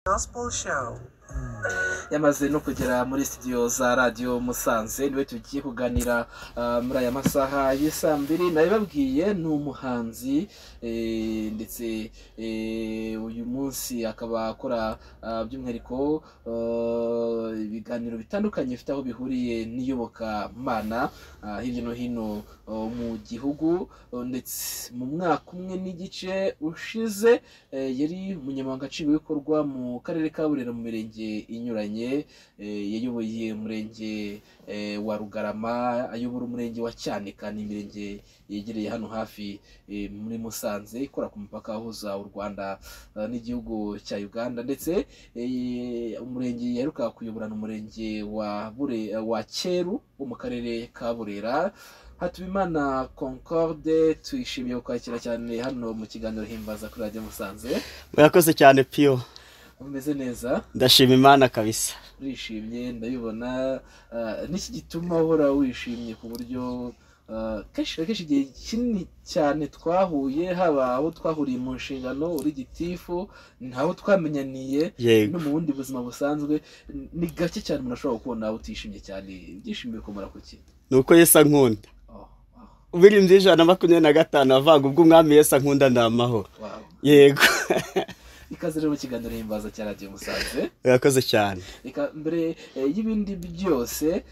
Gospel Show. Yamaze no kugera muri studio za Radio Musanze, niwe tugiye kuganira muri aya masaha y'isaa mbiri. Nabibabwiye ni umuhanzi ndetse uyu munsi akaba akora by'umwihariko ibiganiro bitandukanye bifite aho bihuriye n'iyobokamana hirya no hino mu gihugu. Ndetse mu mwaka umwe n'igice ushize yari umunyamabanga nshingwabikorwa mu karere ka Burera mu mirenge inyuranye. Yayoboye umurenge wa Rugarama, ayobora umurenge wa Cyanika, ni imirenge yegereye hano hafi muri Musanze ikora ku mupaka uhuza u Rwanda n'igihugu cya Uganda. Ndetse umurenge yaheruka kuyobora ni umurenge wa Cyeru wo mu karere ka Burera. Hatubimana Concorde, tuyishimiye kukwakira cyane hano mu kiganiro Himbaza kuri Radio Musanze. Murakoze cyane Pio. Umeze neza? Ndashima Imana kabisa. Urishimye ndabibona. Niki gituma uhora wishimye ku buryo kenshi na kenshi igihe kinini cyane twahuye, haba aho twahuriye mu nshingano uri gitifu, ntaho twamenyaniye no mu bundi buzima busanzwe, ni gake cyane umuntu ashobora kubona utishimye cyane. Ibyishimo bikomora kuki? Nuko Yesu ankunda. Ubiri 125 avanga ubwo umwami Yesu ankunda ndamahoro. Yego. Ikaze rero mu kiganiro Himbaza cya Radio Musanze. Urakoze cyane. Reka mbere y'ibindi byose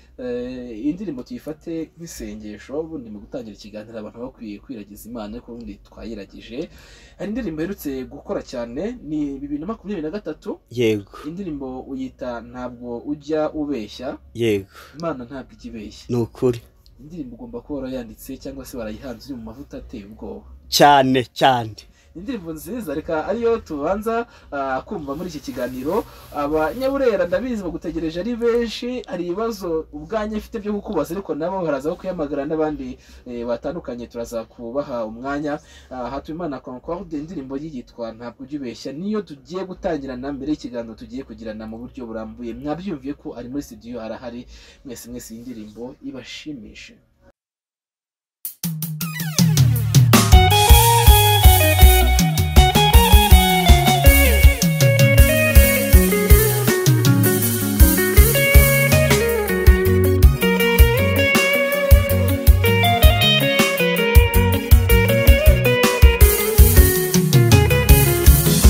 indirimbo tuyifate nk'isengesho, ubundi mu gutangira ikiganiro abantu bakwiye kwiragiza Imana, ariko ubundi twayiragije. Hari indirimbo iherutse gukora cyane ni 2023. Yego. Indirimbo uyita Ntabwo Ujya Ubeshya. Yego. Imana ntabwo ijya ibeshya. Ni ukuri. Indirimbo ugomba kuba warayanditse cyangwa se warayihanze uri mu mavuta ateye ubwoba. Cyane cyane. Indirimbo nziza, reka ariyo tubanza kumva muri iki kiganiro. Abanyaburera ndabizi bagutegereje ari benshi, hari ibibazo ubwanye mfite byo kukubaza, ariko nabo baraza kuyamagara n'abandi batandukanye, turaza kubaha umwanya. Hatubimana Concorde, indirimbo yitwa Ntabwo Ujya Ubeshya niyo tugiye gutangirana mbere y'ikiganiro tugiye kugirana mu buryo burambuye. Mwabyumviye ko ari muri studio, arahari. Mwese mwese iyi ndirimbo ibashimishe.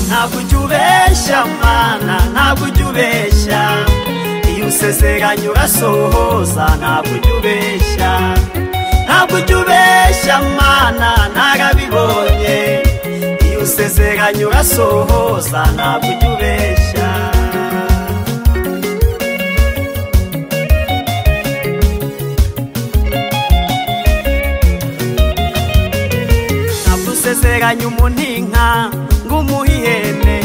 Ntabwo ujya ubeshya Mana, ntabwo ujya ubeshya, iyo usezeranye urasohoza. Ntabwo ujya ubeshya, ntabwo ujya ubeshya Mana, narabibonye, iyo usezeranye urasohoza. Ntabwo ujya ubeshya. Ntabwo usezeranye umuntu inka ngo umuhe ihene,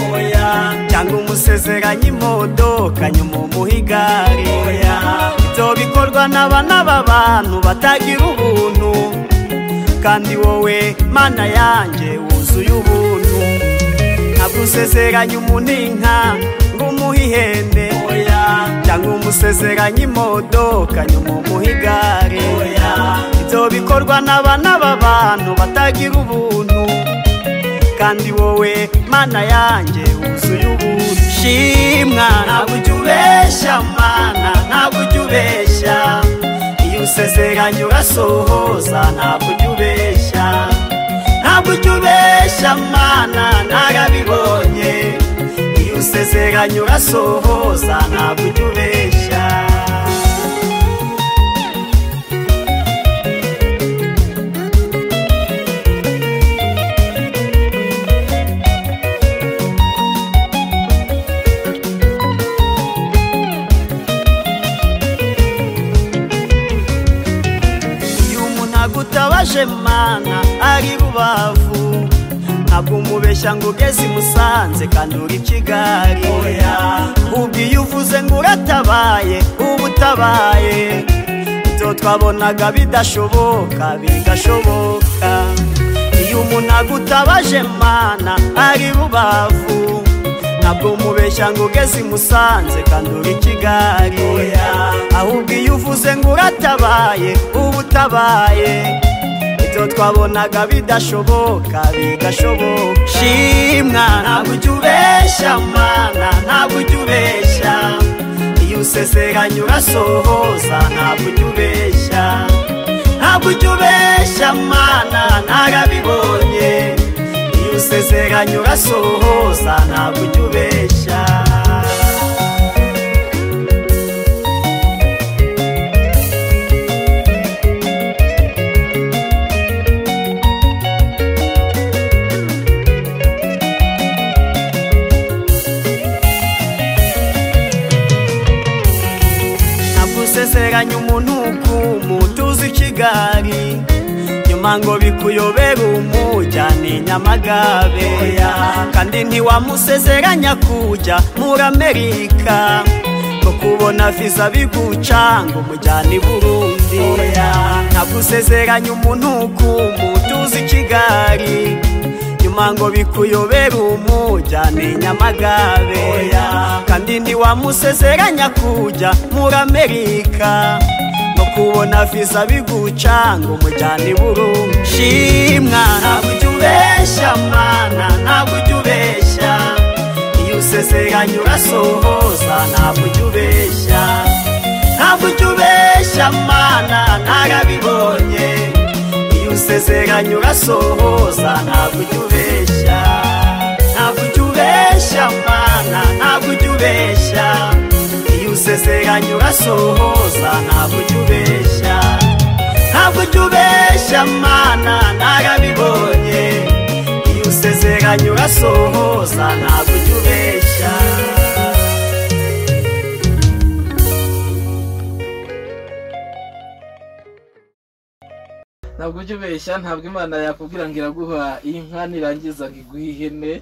cyangwa umusezeranye imodoka nyuma umuhe igare. Ibyo bikorwa n'abana b'abantu batagira ubuntu, kandi wowe Mana yanjye wuzuye ubuntu. Ntabwo usezeranye umuntu inka ngo umuhe ihene, cyangwa umusezeranye imodoka nyuma umuhe igare. Ibyo bikorwa n'abana b'abantu batagira ubuntu, kandi wowe Mana yanjye wuzuye ubuntu. Shimwa, ntabwo ujya ubeshya Mana, ntabwo ujya ubeshya, iyo usezeranye urasohoza. Ntabwo ujya ubeshya, ntabwo ujya ubeshya Mana, narabibonye, iyo usezeranye urasohoza. Ntabwo ujya ubeshya. Agutabaje Mana ari Rubavu, ntabwo umubeshya ngo ugeze i Musanze kandi uri Kigali. Ubwo iyo uvuze ngo uratabaye uba utabaye, ibyo twabonaga bidashoboka bigashoboka. Iyo umuntu agutabaje Mana ari Rubavu, ntabwo umubeshya ngo ugeze i Musanze kandi uri Kigali. Ahubwo iyo uvuze ngo uratabaye uba utabaye, ibyo twabonaga bidashoboka bigashoboka. Shimwa, ntabwo ujya ubeshya Mana, Usezeranye urasohoza, ntabwo ujya ubeshya, ntabwo ujya ubeshya Mana narabibonye. Iyo usezeranye urasohoza, ntabwo ujya ubeshya. Usezeranye umuntu kumutuza i Kigali, nyuma ngo bikuyobere umujyane i Nyamagabe. Kandi ntiwamusezeranya kujya muri Amerika, ngo kubona visa biguca ngo umujyane i Burundi. Ntabwo usezeranya umuntu kumutuza i Kigali, nyuma ngo bikuyobere umujyane i Nyamagabe. Kandi ntiwamusezeranya kujya muri Amerika, no kubona visa biguca ngo umujyane i Burundi. Shimwa, ntabwo ujya ubeshya Mana, ntabwo ujya ubeshya. Iyo usezeranye urasohoza, ntabwo ujya ubeshya, ntabwo ujya ubeshya Mana narabibonye. Iyo usezeranye urasohoza, ntabwo ujya ubeshya, ntabwo ujya ubeshya Mana, ntabwo ujya ubeshya. Iyo usezeranye urasohoza, ntabwo ujya ubeshya, ntabwo ujya ubeshya Mana narabibonye. Iyo usezeranye urasohoza, ntabwo ujya ubeshya. Ntabwo ujya ubeshya, ntabwo Imana yakubwira ngo iraguha inka nirangiza ngo iguhe ihene,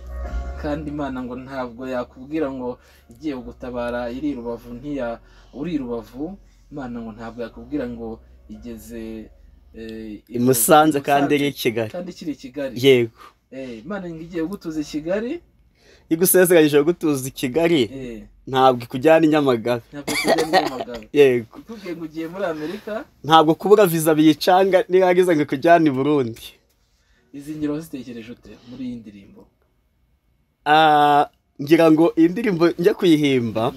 kandi Imana ngo ntabwo yakubwira ngo igiye kugutabara iri Rubavu ntiya uri Rubavu. Imana ngo ntabwo yakubwira ngo igeze i Musanze kandi iri i Kigali, kandi ikiri i Kigali. Yego. Imana ngo igiye gutuza i Kigali, igusezeranyije gutuza i Kigali, ntabwo ikujyana i Nyamagabe, ntabwo ikujyana i Nyamagabe. Yego. Ikubwiye ngo ugiye muri Amerika, ntabwo kubura visa biyicanga nirangiza ngo ikujyane i Burundi. Izi ngero wazitekereje ute muri iyi ndirimbo? Ngira ngo iyi ndirimbo njya kuyihimba,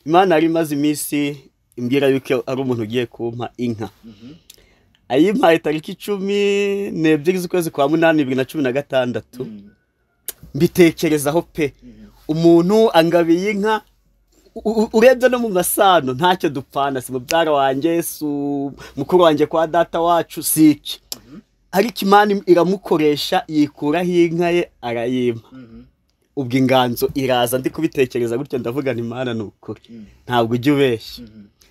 Imana yari imaze iminsi imbwira yuko ari umuntu ugiye kumpa inka. Ayimpaye tariki 12 z'ukwezi kwa 8 2016. Mbitekerezaho pe, umuntu angabiye inka, urebye no mu masano ntacyo dupfana, si mubyara wanjye, si mukuru wanjye kwa data wacu, si iki. Ariko Imana iramukoresha, yikuraho inka ye arayimpa. Ubwo inganzo iraza, ndi kubitekereza gutyo ndavuga nti Imana ni ukuri, ntabwo ujya ubeshya.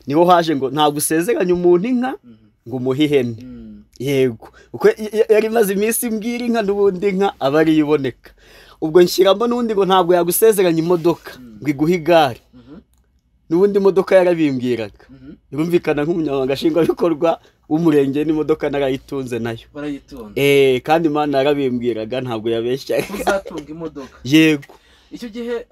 Niho haje ngo ntabwo usezeranya umuntu inka ngo umuhe ihene. Yego, uko yari imaze iminsi imbwira inka, n'ubundi inka aba ariyo iboneka. Ubwo nshyiramo n'undi ngo ntabwo yagusezeranya imodoka ngo iguhe igare, n'ubundi imodoka yarabimbwiraga. Birumvikana nk'umunyamabanga nshingwabikorwa w'umurenge n'imodoka narayitunze nayo. Barayitunze. Kandi Imana yarabimbwiraga, ntabwo yabeshyaga. Uzatunga imodoka. Yego. Icyo gihe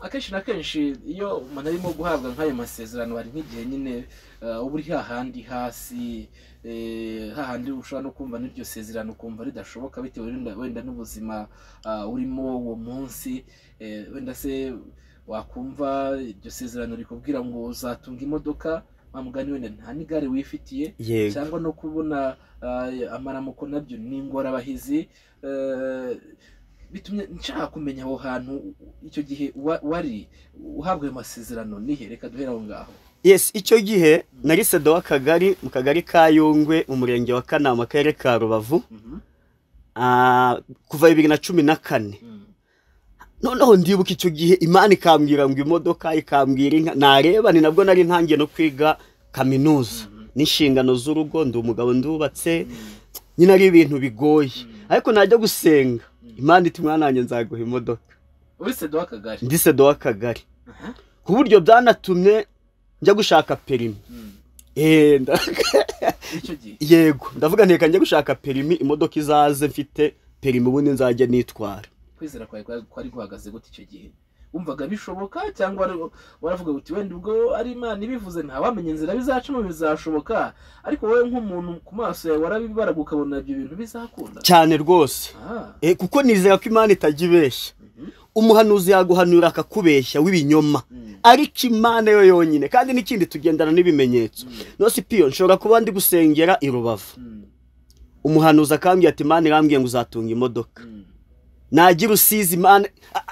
akenshi na kenshi iyo umuntu arimo guhabwa nk'ayo masezerano, hari nk'igihe nyine uba uri hahandi hasi, hahandi ushobora no kumva n'iryo sezerano ukumva ridashoboka bitewe wenda n'ubuzima urimo uwo munsi. Wenda se wakumva iryo sezerano rikubwira ngo uzatunga imodoka, wa mugani wenda nta n'igare wifitiye, cyangwa no kubona amaramuko nabyo ni ingorabahizi. Bitumye nshaka kumenya aho hantu icyo gihe wari uhabwa ayo masezerano nihe? Reka duhere aho ngaho. Yes, icyo gihe nari sedo w'akagari mu kagari ka Yungwe mu murenge wa Kanama, akarere ka Rubavu, kuva 2014. Noneho ndibuka icyo gihe Imana ikambwira ngo imodoka, ikambwira inka, nareba ni nabwo nari ntangiye no kwiga kaminuza n'inshingano z'urugo, ndi umugabo ndubatse, nyine ari ibintu bigoye. Ariko najya gusenga Imana iti mwana wanjye nzaguha imodoka. Uri sedo w'akagari? Ndi sedo w'akagari. Ku buryo byanatumye njya gushaka perimi. Yego, ndavuga nteka njya gushaka perimi, imodoka izaze mfite perimi, ubundi nzajya nitwara. Kwizera kwawe kwari guhagaze gute icyo gihe? Wumvaga bishoboka cyangwa waravuga uti wenda ubwo ari Imana ibivuze ntawamenya inzira bizacamo bizashoboka, ariko wowe nk'umuntu ku maso yawe warabibaraga ukabona ibyo bintu bizakunda? Cyane rwose. Kuko nizera ko Imana itajya ibeshya. Umuhanuzi yaguhanura akakubeshya w'ibinyoma, ariko Imana yo yonyine. Kandi n'ikindi tugendana n'ibimenyetso. Nose piyo nshobora kuba ndi gusengera i Rubavu, umuhanuzi akambwira ati Imana irambwiye ngo uzatunga imodoka. Nagira Rusizi, Imana,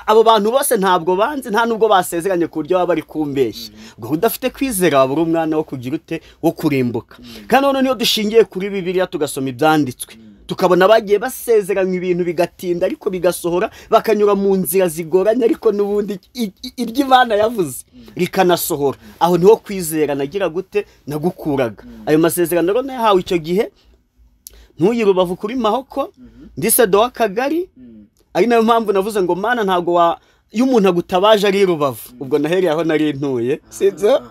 abo bantu bose ntabwo banzi, nta nubwo basezeranye ku buryo baba bari kumbeshya. Ubwo udafite kwizera waba uri umwana wo kugira ute, wo kurimbuka. Kandi noneho niyo dushingiye kuri Bibiliya tugasoma ibyanditswe, tukabona bagiye basezeranywa ibintu bigatinda ariko bigasohora, bakanyura mu nzira zigoranye ariko n'ubundi iryo Imana yavuze rikanasohora. Aho niho kwizera nagira gute, nagukuraga. Ayo masezerano rero nayahawe icyo gihe ntuyi Rubavu kuri Mahoko, ndi sedo w'akagari. Ari nayo mpamvu navuze ngo Mana ntabwo iyo umuntu agutabaje ari Rubavu, ubwo nahereye aho nari ntuye, sibyo?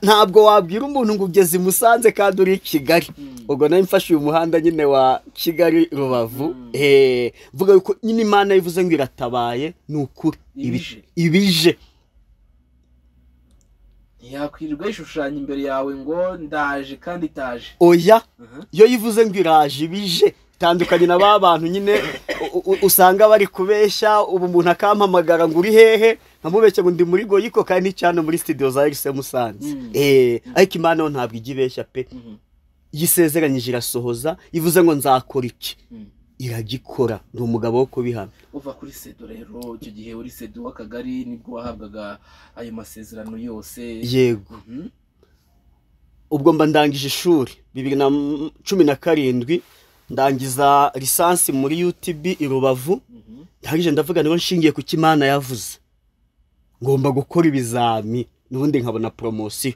Ntabwo wabwira umuntu ngo ugeze i Musanze kandi uri i Kigali. Ubwo nayo mfashe uyu muhanda nyine wa Kigali Rubavu, mvuga yuko nyine Imana ivuze ngo iratabaye, ni ukuri ibije. Ntiyakwirirwa yishushanya imbere yawe ngo ndaje kandi itaje. Oya, iyo yivuze ngo iraje ibije. Tandukanye na ba bantu nyine usanga bari kubeshya. Ubu umuntu akampamagara ngo uri hehe, nkamubeshya ngo ndi muri Goyiko kandi cyane muri studio za RC Musanze. Ariko Imana yo ntabwo ijya ibeshya pe. Yisezeranyije irasohoza, ivuze ngo nzakora iki, iragikora. Ndi umugabo wo kubihamya. Uva kuri sedo rero, icyo gihe uri sedo w'akagari nibwo wahabwaga ayo masezerano yose. Yego. Ubwo mba ndangije ishuri 2017, ndangiza lisansi muri UTB i Rubavu. Ndangije ndavuga niho nshingiye ku Imana yavuze ngomba gukora ibizami n'ubundi nkabona promotion.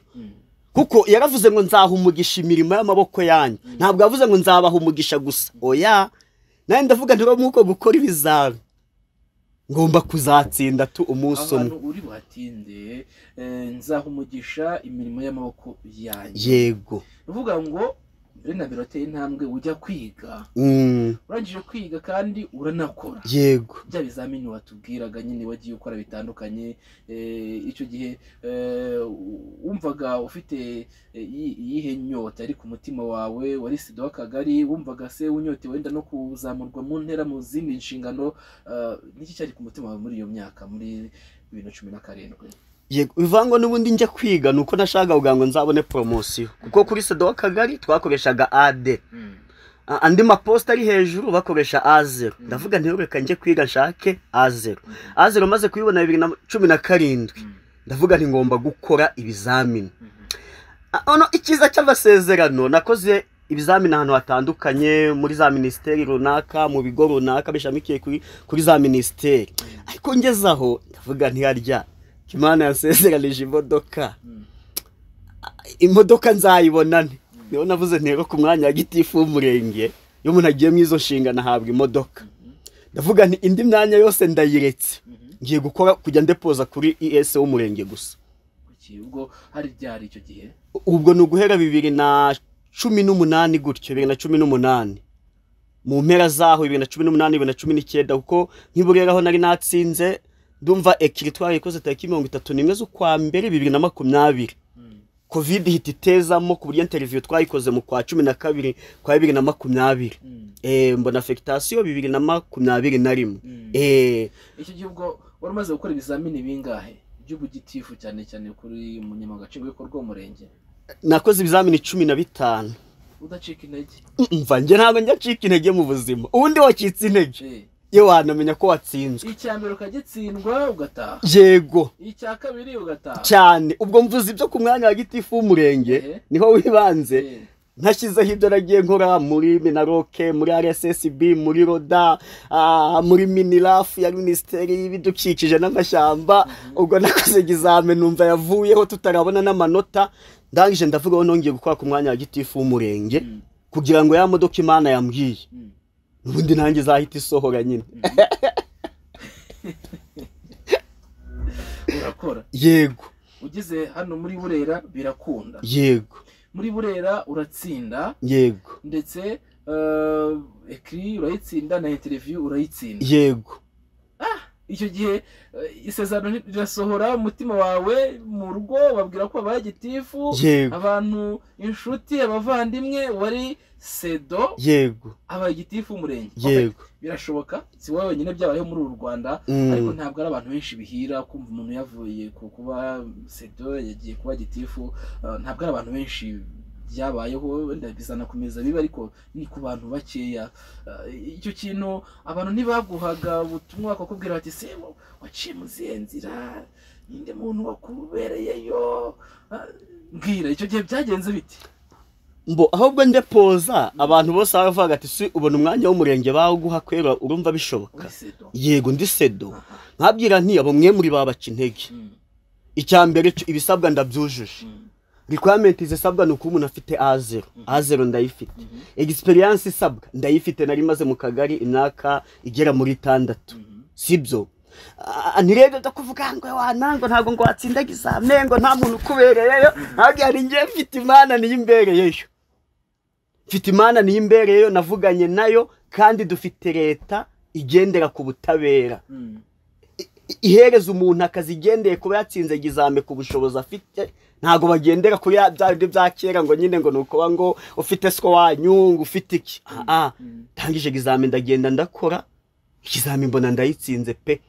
Kuko yaravuze ngo nzaha umugisha imirimo y'amaboko yanyu, ntabwo yavuze ngo nzabaha umugisha gusa. Oya, naye ndavuga nti muko gukora ibizami ngomba kuzatsinda tu umunsi umwe. Uri buhatinde, nzaha umugisha imirimo y'amaboko yanyu. Yego. Uvuga ngo mbere na mbere wateye intambwe ujya kwiga, urangije kwiga kandi uranakora. Yego. Bya bizamini watubwiraga nyine wagiye ukora bitandukanye, icyo gihe wumvaga ufite iyihe nyota ari ku mutima wawe? Wari sedo w'akagari, wumvaga se unyote wenda no kuzamurwa mu ntera mu zindi nshingano? Niki cyari ku mutima wawe muri iyo myaka, muri 2017? Yego, bivango n'ubundi njya kwiga nuko nashaka kugira ngo nzabone promotion, kuko kuri sedo w'akagari twakoreshaga AD, andi maposta ari hejuru bakoresha A0. Ndavuga nti reka njye kwiga nshake A0. A0 maze kuyibona 2017, ndavuga nti ngomba gukora ibizamini. Ono ikiza cy'amasezerano, nakoze ibizamini ahantu hatandukanye, muri za ministeri runaka, mu bigo runaka bishamikiye kuri za ministeri. Ariko ngezaho ndavuga nti harya Imana yansezeranije imodoka, imodoka nzayibona nte? Niho navuze nti rero ku mwanya wa gitifu w'umurenge, iyo umuntu agiye mu izo nshingano ahabwa imodoka. Ndavuga nti indi myanya yose ndayiretse, ngiye gukora kujya ndepoza kuri ES w'umurenge gusa. Ubwo hari byari icyo gihe? Ubwo ni uguhera 2018 gutyo, 2018 mu mpera zaho, 2018 2019, kuko nk'iburera aho nari natsinze ndumva ekiritwari ikoze tariki 31 z'ukwa mbere 2020. Covid ihita itezamo ku buryo interview twayikoze mu kwa 12 kwa 2020. Mbona affectation 2021. Icyo gihe ubwo wari umaze gukora ibizamini bingahe by'ubugitifu, cyane cyane kuri umunyamabanga nshingwabikorwa w'umurenge? Nakoze ibizamini 15. Udacika intege? Mva njye ntabwo njya ncika intege mu buzima. Ubundi wacitse intege iyo wanamenya ko watsinzwe. Icya mbere ukagitsindwa ugataha. Yego. Icya kabiri ugataha. Cyane. Ubwo mvuze ibyo ku mwanya wa gitifu w'umurenge niho wibanze. Ntashyizeho ibyo nagiye nkora muri Minaroke, muri RSSB, muri Roda, muri Miniraf ya Minisiteri y'Ibidukikije n'Amashyamba. Ubwo nakoze examen numva yavuyeho tutarabona n'amanota. Ndangije ndavuga ngo nongeye gukora ku mwanya wa gitifu w'umurenge kugira ngo ya modoka Imana yambwiye ubundi nanjye izahita isohora nyine. Urakora? Yego. Ugeze hano muri Burera birakunda. Yego. Muri Burera uratsinda. Yego. Ndetse ekri urayitsinda na interview urayitsinda. Yego. Icyo gihe isezerano rirasohora, umutima wawe mu rugo babwira ko wabaye gitifu, abantu, inshuti, abavandimwe, wari sedo, yego, abaye gitifu w'umurenge. Yego, birashoboka, si wowe wenyine byabayeho muri uru Rwanda, ariko ntabwo ari abantu benshi bihira kumva umuntu yavuye ku kuba sedo yagiye kuba gitifu. Ntabwo ari abantu benshi byabayeho, wenda bizanakomeza biba, ariko ni ku bantu bakeya. Icyo kintu abantu ntibaguhaga ubutumwa bakakubwira bati se waciye mu zihe nzira, ninde muntu wakubereyeyo? Mbwira icyo gihe byagenze biti. Mbo ahubwo ndepoza abantu bose baravuga ati si ubona umwanya w'umurenge bawuguha kwera, urumva bishoboka? Yego, ndi sedo. Nkabwira nti abo mwe muri babaca intege. Icya mbere ibisabwa ndabyujuje. Requirement zisabwa nuko umuntu afite A0. A0 ndayifite. Experience isabwa ndayifite, nari maze mu kagari imyaka igera muri 6. Sibyo? Ntirebe ndakuvuga ngo wanango ntago ngo watsindagiza mengo nta muntu kubereyeyo. Ntabwo ari ngiye, mfite Imana niyo imbereyeyo. Mfite Imana niyo imbereyeyo, navuganye nayo, kandi dufite leta igendera ku butabera. Ihereza umuntu akazigendeye kuba yatsinze igizame ku bushobozi afite. Ntago bagendera kuri bya bindi bya kera ngo nyine ngo nuko ngo ufite sko wanyu ngo ufite iki. Tangije examen ndagenda ndakora ikizami mbona ndayitsinze pe.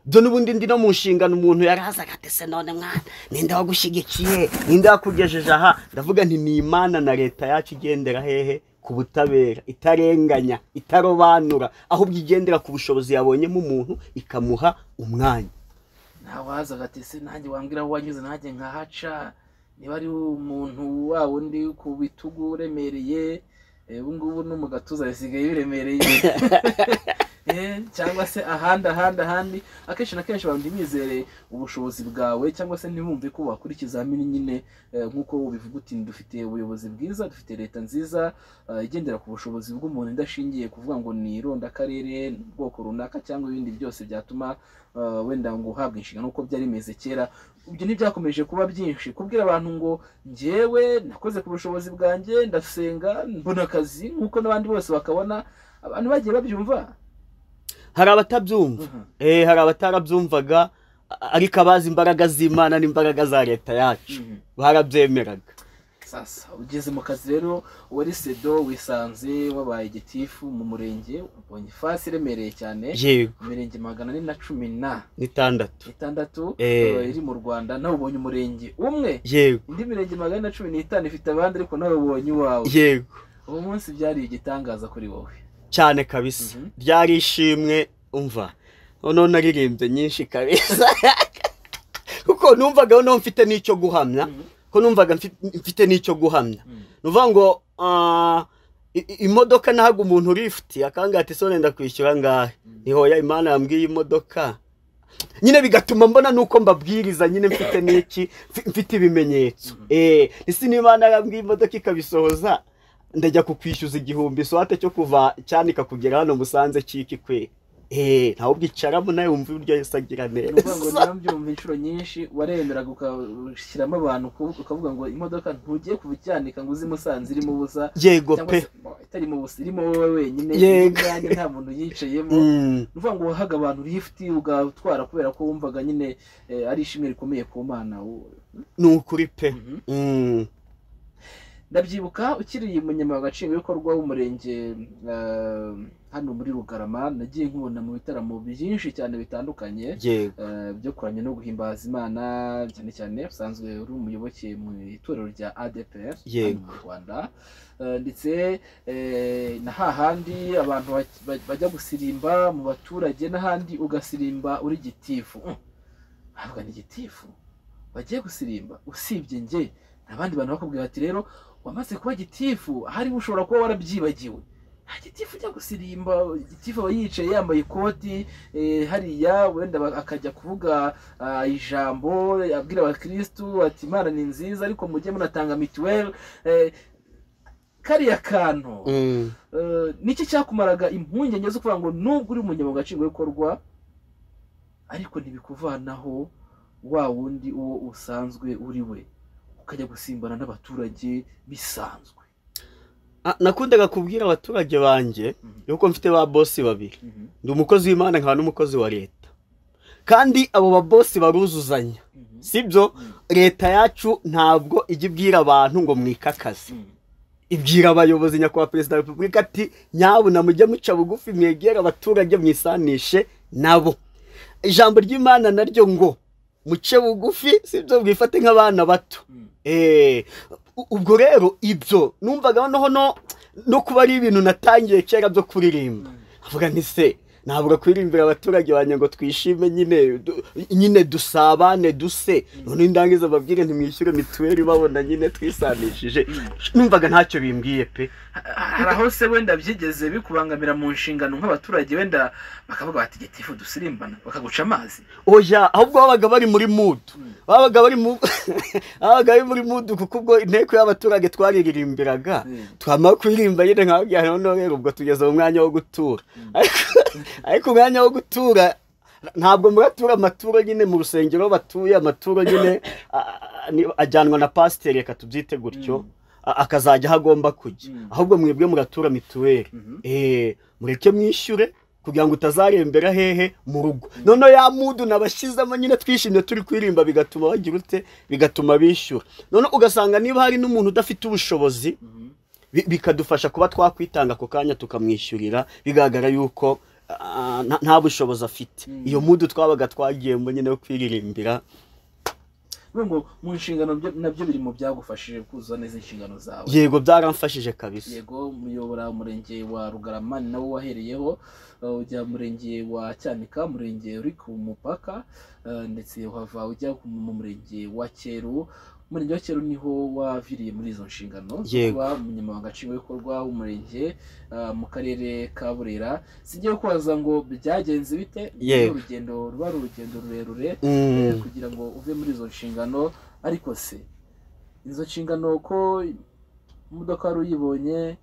Byo nubundi ndi no mu nshingano, umuntu yarazaga ati se none mwana ninde wagushigikiye, ninde wakugejeje aha? Ndavuga nti ni Imana na leta yacu igendera hehe ku butabera, itarenganya, itarobanura, ahubwo igendera ku bushobozi yabonyemo umuntu ikamuha umwanya. Ntawazaga ati se nanjye wambwira aho wanyuze nanjye nkahaca, niba ari umuntu wa wundi ku bitugu uremereye, ubu ngubu no mu gatuza bisigaye biremereye, cyangwa se ahandi ahandi ahandi. Akenshi na kenshi abantu ntibizere ubushobozi bwawe, cyangwa se ntibumve ko wakora ikizamini nyine nk'uko ubivuga uti dufite ubuyobozi bwiza, dufite leta nziza igendera ku bushobozi bw'umuntu, idashingiye kuvuga ngo ni irondakarere, ubwoko runaka cyangwa ibindi byose byatuma wenda ngo uhabwe inshingano uko byari bimeze kera. Ibyo ntibyakomeje kuba byinshi kubwira abantu ngo njyewe nakoze ku bushobozi bwanjye, ndasenga mbona akazi nk'uko n'abandi bose bakabona. Abantu bagiye babyumva. Hari abatabyumva, hari abatarabyumvaga, ariko abazi imbaraga z'Imana n'imbaraga za leta yacu barabyemeraga. Sasa ugeze mu kazi rero, wari sedo, wisanze wabaye gitifu mu murenge, ubonye ifasi iremereye cyane, imirenge 416 iri mu Rwanda, nawe ubonye umurenge umwe. Yego. Indi mirenge 415 ifite abandi, ariko nawe ubonye iwawe. Yego. Uwo munsi byari igitangaza kuri wowe cyane kabisa. Byari ishimwe, umva noneho naririmbye nyinshi kabisa, kuko numvaga noneho mfite n'icyo guhamya, ko numvaga mfite n'icyo guhamya. Nuvuga ngo imodoka nahaga umuntu lift akanga ati sone ndakwishyura ngahe, niho ya Imana yambwiye imodoka nyine, bigatuma mbona nuko mbabwiriza nyine mfite n'iki, mfite ibimenyetso. Isi n'Imana yambwiye imodoka ikabisohoza, ndajya kukwishyuza 1000 swate cyo kuva cyanika kugera hano Musanze kiki kwe. Ntawe ubwicaramo nawe wumva uburyo Yesu agira neza. Nuvuga ngo nabyumva inshuro nyinshi, waremeraga ugashyiramo abantu ukavuga ngo imodoka ntugiye kuva icyanika ngo uzi Musanze irimo ubusa. Yego pe. Itari mu busa, irimo wowe wenyine, nta muntu yicayemo. Nuvuga ngo wahaga abantu lift ugatwara kubera ko wumvaga nyine ari ishimwe rikomeye ku Mana. Ni ukuri pe. Ndabyibuka ukiri umunyamabanga nshingwabikorwa w'umurenge hano muri Rugarama, nagiye nkubona mu bitaramo byinshi cyane bitandukanye byo kuramya no guhimbaza Imana, cyane cyane usanzwe uri umuyoboke mu itorero rya ADPR hano mu Rwanda, ndetse na hahandi abantu bajya gusirimba mu baturage n'ahandi ugasirimba uri gitifu. Avuga ni gitifu bagiye gusirimba, usibye nge abandi bantu bakubwira ati rero wamaze kuba gitifu, hari ushobora kuba warabyibagiwe. Nta gitifu ujya gusirimba, gitifu aba yicaye yambaye ikoti hariya, wenda akajya kuvuga ijambo abwira abakristu ati Imana ni nziza ariko mujye munatanga mituweli. Kariya kantu niki cyakumaraga impungenge zo kuvuga ngo nubwo uri umunyamabanga nshingwabikorwa ariko ntibikuvanaho wa wundi uwo usanzwe uri we, ukajya gusimbana n'abaturage bisanzwe? Nakundaga kubwira abaturage banjye yuko mfite ba bosi babiri, ndi umukozi w'Imana nkaba n'umukozi wa leta. Kandi abo babosi baruzuzanya, sibyo? Leta yacu ntabwo ijya ibwira abantu ngo mwikakaze, ibwira abayobozi, nyakubahwa perezida wa repubulika ati nyabuna mujye muca bugufi, mwegere abaturage, mwisanishe nabo. Ijambo ry'Imana naryo ngo muce bugufi, sibyo, mwifate nk'abana bato. Ubwo rero ibyo numvaga noneho no kuba ari ibintu natangiye kera byo kuririmba, avuga nti se ntabwo kuririmbira abaturage banjye ngo twishime nyine dusabane duse, none ndangiza babwire ntimwishyure mituweli babona nyine twisanishije. Numvaga ntacyo bimbwiye pe. Hari aho se wenda byigeze bikubangamira mu nshingano, nk'abaturage wenda bakavuga bati gitifu dusirimbana, bakaguca amazi? Oya, ahubwo babaga bari muri mood, babaga bari muri mood, kuko ubwo inteko y'abaturage twaririmbiraga, twamara kuririmba nyine nkababwira noneho rero ubwo tugeze mu mwanya wo gutura. Ariko umwanya wo gutura ntabwo muratura amaturo nyine mu rusengero batuye, amaturo nyine ajyanwa na pasiteri, reka tubyite gutyo, akazajya aho agomba kujya. Ahubwo mwebwe muratura mituweli, mureke mwishyure kugira ngo utazarembera hehe mu rugo. Noneho ya mudu nabashyizemo nyine twishimye turi kuririmba, bigatuma bagira ute, bigatuma bishyura. Noneho ugasanga niba hari n'umuntu udafite ubushobozi, bikadufasha kuba twakwitanga ako kanya tukamwishyurira, bigaragara yuko nta bushobozi afite. Iyo mudu twabaga twagiyemo nyine yo kwiririmbira. Ngo mu nshingano nabyo biri mu byagufashije kuzuza neza inshingano zawe? Yego, byaramfashije kabisa. Yego, muyobora umurenge wa Rugarama ni nawo wahereyeho, ujya murenge wa Cyanika, umurenge uri ku mupaka, ndetse uhava ujya mu murenge wa Cyeru. Umurenge wa Cyeru niho waviriye muri izo nshingano zo kuba umunyamabanga nshingwabikorwa w'umurenge mu karere ka Burera. Singiye kubaza ngo byagenze bite, urugendo ruba ari urugendo rurerure kugira ngo uve muri izo nshingano. Ariko se izo nshingano ko imodoka wari uyibonye,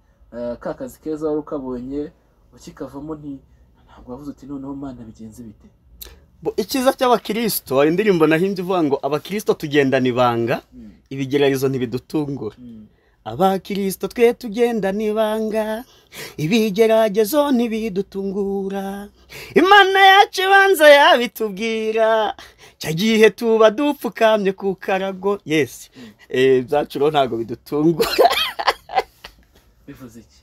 ka kazi keza wari ukabonye, ukikavamo ntabwo wavuze uti noneho Mana bigenze bite? Icyiza cy'abakirisito, hari indirimbo nahimbye ivuga ngo abakirisito tugendana ibanga, ibigeragezo ntibidutungura. Abakirisito twe tugendana ibanga, ibigeragezo ntibidutungura. Imana yacu ibanza yabitubwira, cya gihe tuba dupfukamye ku karago. Yes, byacu rero ntabwo bidutungura. Bivuze iki?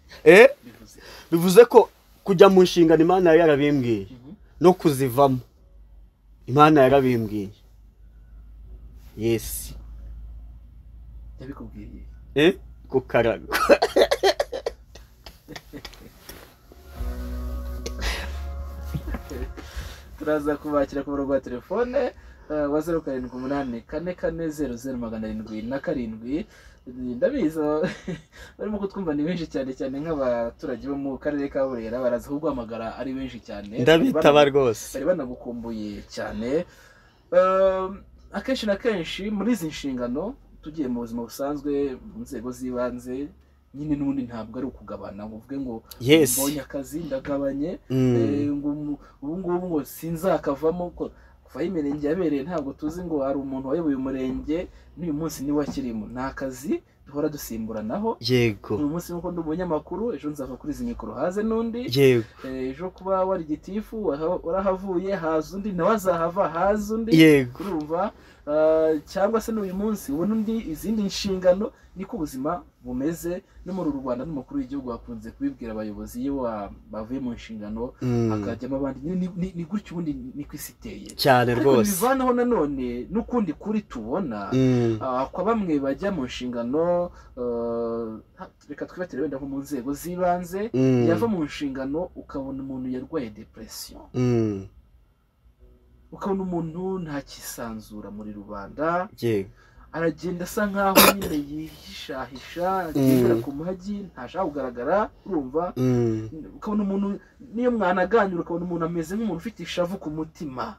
Bivuze ko kujya mu nshingano Imana yarabimbwiye, no kuzivamo Imana yarabimbwiye. Yes. Yabikubwiye? Ku karago. Turaza kubakira ku murongo wa telefone wa 0784 400 777. Ndabizi barimo kutwumva ni benshi cyane cyane nk'abaturage bo mu karere ka Burera, baraza kuguhamagara ari benshi cyane. Ndabitaba rwose, bari banagukumbuye cyane. Akenshi na kenshi muri izi nshingano tugiye mu buzima busanzwe mu nzego z'ibanze nyine n'ubundi ntabwo ari ukugabana ngo uvuge ngo mbonye akazi ndagabanye, ngo ubu ngubu ngo sinzakavamo. Kuva aho imirenge yabereye ntabwo tuzi ngo hari umuntu wayoboye umurenge n'uyu munsi niwe akirimo. Ni akazi duhora dusimburanaho. Yego. Uyu munsi nkuko ndi umunyamakuru, ejo nzava kuri izi mikoro haze n'undi. Yego. Ejo kuba wari gitifu warahavuye haza undi, nawe azahava haza undi. Yego. Urumva, cyangwa se n'uyu munsi ubona undi izindi nshingano. Niko ubuzima bumeze no muri uru Rwanda. N'umukuru w'igihugu akunze kubibwira abayobozi iyo bavuye mu nshingano hakajyamo abandi. Ni gutyo ubundi niko isi iteye cyane rwose. Bivanaho nanone n'ukundi kuri tubona kwa bamwe bajya mu nshingano, reka twibatire wenda nko mu nzego z'ibanze, yava mu nshingano ukabona umuntu yarwaye depression, ukabona umuntu ntakisanzura muri rubanda. Aragenda asa nkaho nyine yihishahisha, agendera ku magi, ntashaka kugaragara. Urumva, ukabona umuntu niyo mwanaganira ukabona umuntu ameze nk'umuntu ufite ishavu ku mutima.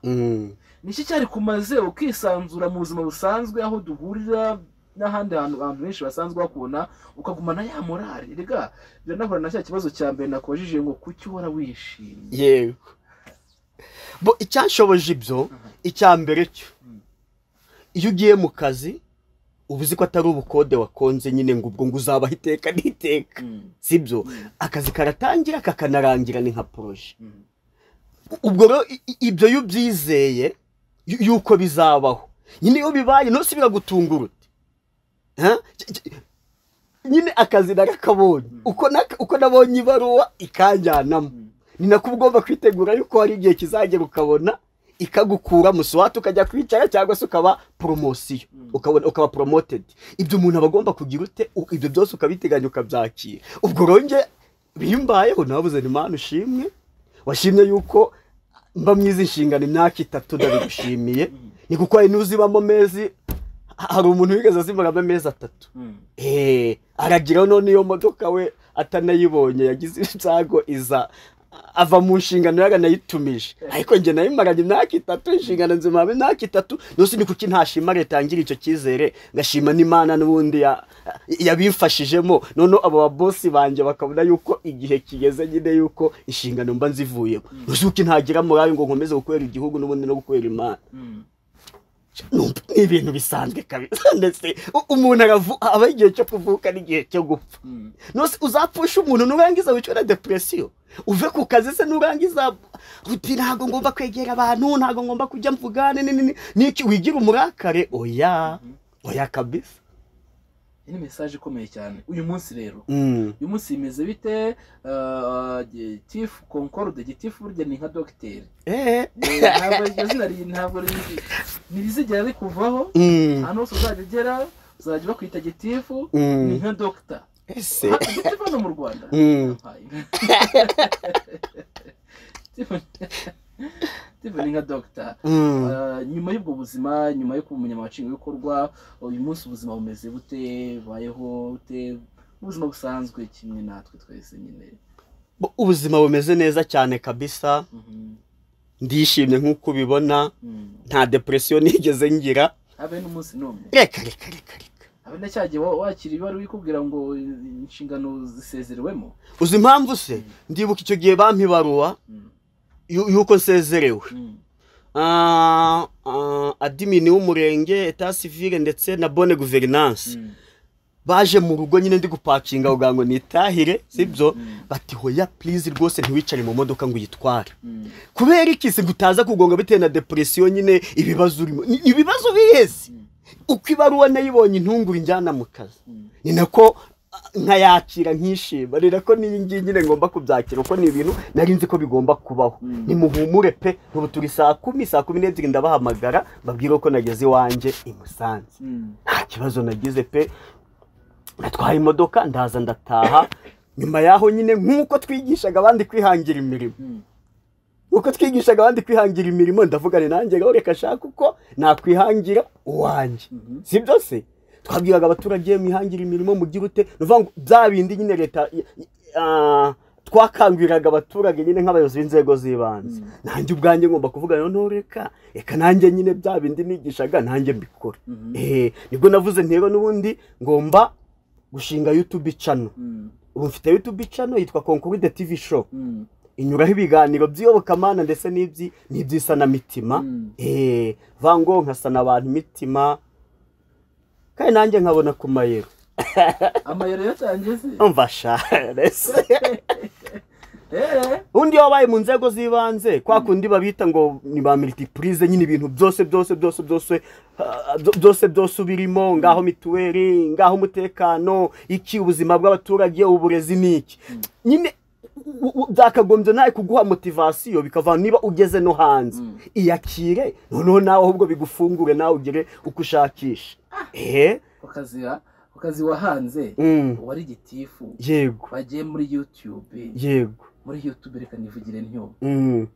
Niki cyari kumaze ukisanzura mu buzima busanzwe aho duhurira n'ahandi hantu abantu benshi basanzwe bakubona, ukagumana ya morale. Rega biranahura na cya kibazo cya mbere nakubajije ngo kuki uhora wishimye? Yego. Bo icyanshoboje ibyo, icya mbere cyo iyo ugiye mu kazi uba uzi ko atari ubukode wakonze nyine ngo ubwo ngo uzabaho iteka n'iteka, sibyo? Akazi karatangira kakanarangira, ni nka projet. Ubwo rero ibyo iyo ubyizeye yuko bizabaho nyine, iyo bibaye ntose biragutungura ute? Nyine akazi narakabonye, uko nabonye ibaruwa ikanjyanamo, ni nako ugomba kwitegura yuko hari igihe kizagera ukabona ikagukura musuwate, ukajya kwicara cyangwa se ukaba promotion, ukabona ukaba promoted. Ibyo umuntu aba agomba kugira ute? Ibyo byose ukabiteganya, ukabyakira. Ubwo rero njye bimbayeho nabuze ni Imana ushimwe, washimye yuko mba mwiza inshingano imyaka 3, ndabigushimiye. Ni kuko hari n'uzibamo amezi, hari umuntu wigeze azimaramo amezi 3, aragira none iyo modoka we atanayibonye, yagize ibyago iza ava mu nshingano yaranayitumije. Ariko njye nayimaranye imyaka 3, inshingano nzimara imyaka 3. Nose ni kuki ntashima leta yangira icyo cyizere, ngashima n'Imana n'ubundi yabimfashijemo, none abo babosi banjye bakabona yuko igihe kigeze nyine yuko inshingano mba nzivuyemo. Nose kuki ntagira morale ngo nkomeze gukorera igihugu n'ubundi no gukorera Imana? Ni ibintu bisanzwe kabisa. Ndetse umuntu aba igihe cyo kuvuka n'igihe cyo gupfa. Nose uzapfusha umuntu nurangiza wicwe na depression, uve ku kazi se nurangiza uti ntabwo ngomba kwegera abantu, ntabwo ngomba kujya mvugane niki, wigira umurakare? Oya, oya kabisa. Iyi ni message ikomeye cyane. Uyu munsi rero, uyu munsi bimeze bite? Gitifu Concorde, gitifu burya ni nka dogiteri. Ntabwo iryo zina ntabwo ntirizigera rikuvaho. Ahantu hose uzajya ugera uzajya bakwita gitifu, ni nka dogita. Ese gitifu hano mu Rwanda, gitifu ni nka dogita. Nyuma y'ubwo buzima, nyuma yo kuba umunyamabanga nshingwabikorwa, uyu munsi ubuzima bumeze bute? Bubayeho bute? Ubuzima busanzwe kimwe natwe twese nyine. Ubuzima bumeze neza cyane kabisa. Ndishimye nk'uko ubibona, nta depression nigeze ngira habe n'umunsi n'umwe. Reka reka reka reka. Habe na cyagiye wakira ibaruwa ikubwira ngo inshingano zisezerewemo. Uzi impamvu se? Ndibuka icyo gihe bampa ibaruwa yuko nsezerewe, admin w'umurenge, état civil ndetse na bonne gouvernance baje mu rugo nyine ndi gupakinga kugira ngo nitahire, sibyo? Bati hoya please rwose ntiwicare mu modoka ngo uyitware. Kubera iki se? Gutaza kugonga bitewe na depression nyine, ibibazo urimo. Ibibazo bihese? Uko ibaruwa nayibonye intungura injyana mu kazi, ni nako nkayakira nkishima, ni nako n'iyi ngiyi nyine ngomba kubyakira, kuko ni ibintu nari nzi ko bigomba kubaho. Nimuhumure pe, ubu turi saa 10, saa 12 ndabahamagara mbabwire ko nageze iwanjye i Musanze. Nta kibazo nagize pe, natwaye imodoka ndaza ndataha. Nyuma yaho nyine nk'uko twigishaga abandi kwihangira imirimo, uko twigishaga abandi kwihangira imirimo, ndavuga ni nanjye rero reka shaka uko nakwihangira uwanjye. Sibyo se? Twabwiraga abaturage mwihangira imirimo, mugire ute, ni ukuvuga ngo bya bindi nyine leta twakanguriraga abaturage nyine nk'abayobozi b'inzego z'ibanze, nanjye ubwanjye ngomba kuvuga noneho reka reka nanjye nyine bya bindi nigishaga nanjye mbikora. Nibwo navuze ntego n'ubundi ngomba gushinga YouTube channel. Ubu mfite YouTube channel yitwa Concorde TV Show, inyuraho ibiganiro by'iyobokamana ndetse n'iby'isanamitima, vango nkasana abantu imitima kandi nanjye nkabona ku mayero. Amayero yatangiye se? Umva sha, undi wabaye mu nzego z'ibanze kwa kundi babita ngo ni ba multiprise nyine, ibintu byose byose byose byose byose byose ubirimo, ngaho mituweli, ngaho umutekano, iki, ubuzima bw'abaturage, uburezi n'iki nyine, byakagombye nawe kuguha motivation, bikava niba ugeze no hanze iyakire, noneho nawe ahubwo bigufungure nawe ugere uko ushakisha. Ku kazi wahanze wari gitifu, yego, bagiye muri YouTube, yego, muri YouTube reka nivugire ntyo,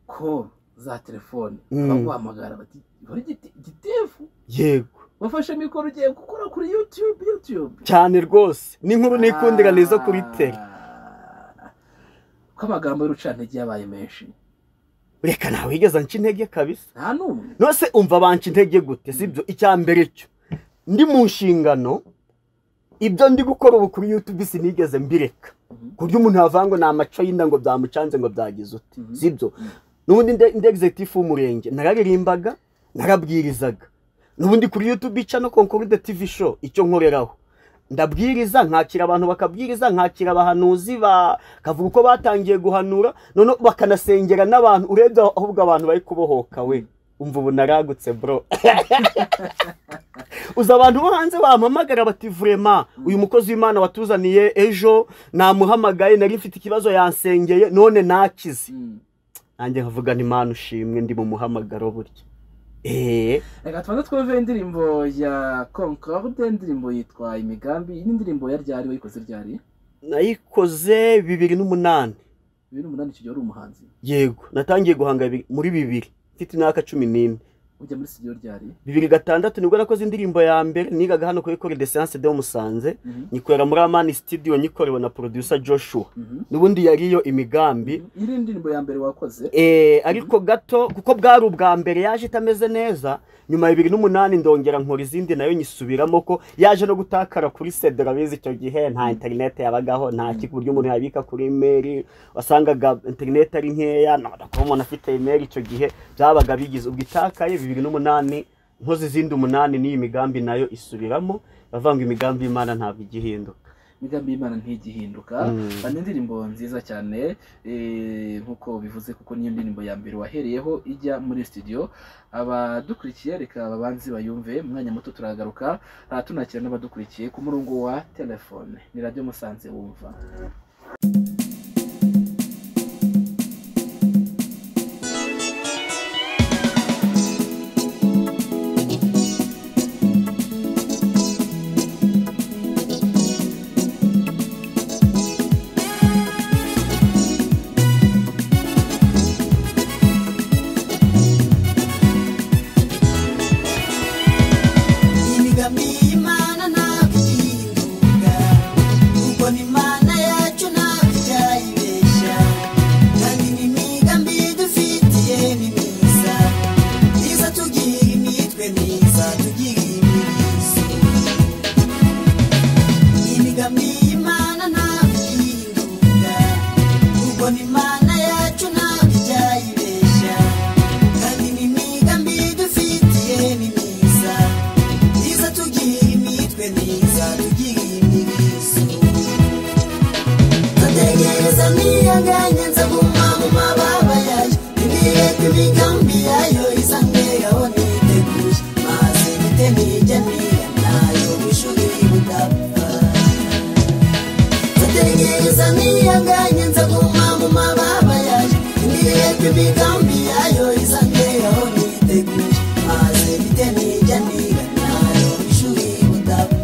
call za telefone baguhamagara bati wari gitifu, yego, wafashe mikoro ugiye gukora kuri YouTube cyane rwose, n'inkuru nikundira nizo kuri tele. Ko amagambo y'urucantege yabaye menshi. Reka nawe wigeze anca intege kabisa. Nta n'umwe. Nose umva banca intege gute? Sibyo? Icya mbere cyo ndi mu nshingano, ibyo ndi gukora ubu kuri YouTube sinigeze mbireka, ku buryo umuntu yavuga ngo ni amaco y'inda ngo byamucanze ngo byagize uti, sibyo? N'ubundi ndi executive w'umurenge, nararirimbaga, narabwirizaga, n'ubundi kuri YouTube ica no Concorde TV Show icyo nkoreraho. Ndabwiriza, nkakira abantu bakabwiriza, nkakira abahanuzi bakavuga uko batangiye guhanura, none bakanasengera n'abantu. Urebye ahubwo abantu bari kubohoka we, umva ubu naragutse bro. Uza abantu bo hanze bampamagara bati vraiment uyu mukozi w'Imana watuzaniye ejo namuhamagaye, nari mfite ikibazo yansengeye none nakize. Nanjye nkavuga nti Imana ushimwe, ndi mu muhamagaro burya. Reka tubanze twumve indirimbo ya Concorde, indirimbo yitwa Imigambi. Iyi ndirimbo ya ryari, wayikoze ryari? Nayikoze 2008. 2008, icyo gihe wari umuhanzi? Yego, natangiye guhanga muri 2000 mfite imyaka 14. Ujya muri studio ryari? 2006 nibwo nakoze indirimbo ya mbere. Nigaga hano kuri École de Sciences de Musanze, nyikorera muri Amani Studio, nyikorewe na producer Joshua. N'ubundi yariyo Imigambi. Iri ndirimbo ya mbere wakoze? Ariko gato kuko bwari ubwa mbere yaje itameze neza. Nyuma ya 2008 ndongera nkora izindi, nayo nyisubiramo ko yaje no gutakara kuri CD. Urabizi icyo gihe nta internet yabagaho, nta ki ku buryo umuntu yabika kuri email, wasangaga internet ari nkeya, no kuba umuntu afite email icyo gihe byabaga bigize. Ubwo itakaye 2008, nkoze izindi 8 n'iyi Migambi nayo isubiramo. Bavanga imigambi y'Imana ntabwo igihinduka. Imigambi y'Imana ntigihinduka. Ni indirimbo nziza cyane, nkuko bivuze, kuko niyo ndirimbo ya mbere wahereyeho ijya muri studio. Abadukurikiye reka babanze bayumve, umwanya muto turagaruka tunakira n'abadukurikiye ku murongo wa telefone. Ni Radio Musanze wumva. Imigambi y'Imana ntabwo ihinduka, kuko ni Imana yacu ntabwo ijya ibeshya, kandi n'imigambi dufitiye ni myiza, iza tugira imitwe myiza, tugira imirizo. Imigambi y'Imana ntabwo ihinduka, kuko ni Imana yacu ntabwo ijya ibeshya, kandi n'imigambi dufitiye ni myiza, iza tugira imitwe myiza, tugira imirizo. Ndategereza niyanganye, nzaguma mu mababa yayo, nibwire ko imigambi yayo izangeraho niteguye, maze mpite nijya niga nayo mu ishuri budapfa. Ndategereza niyanganye, nzaguma mu mababa yayo, nibwire ko imigambi yayo izangeraho niteguye, maze mpite nijya niga nayo mu ishuri budapfa.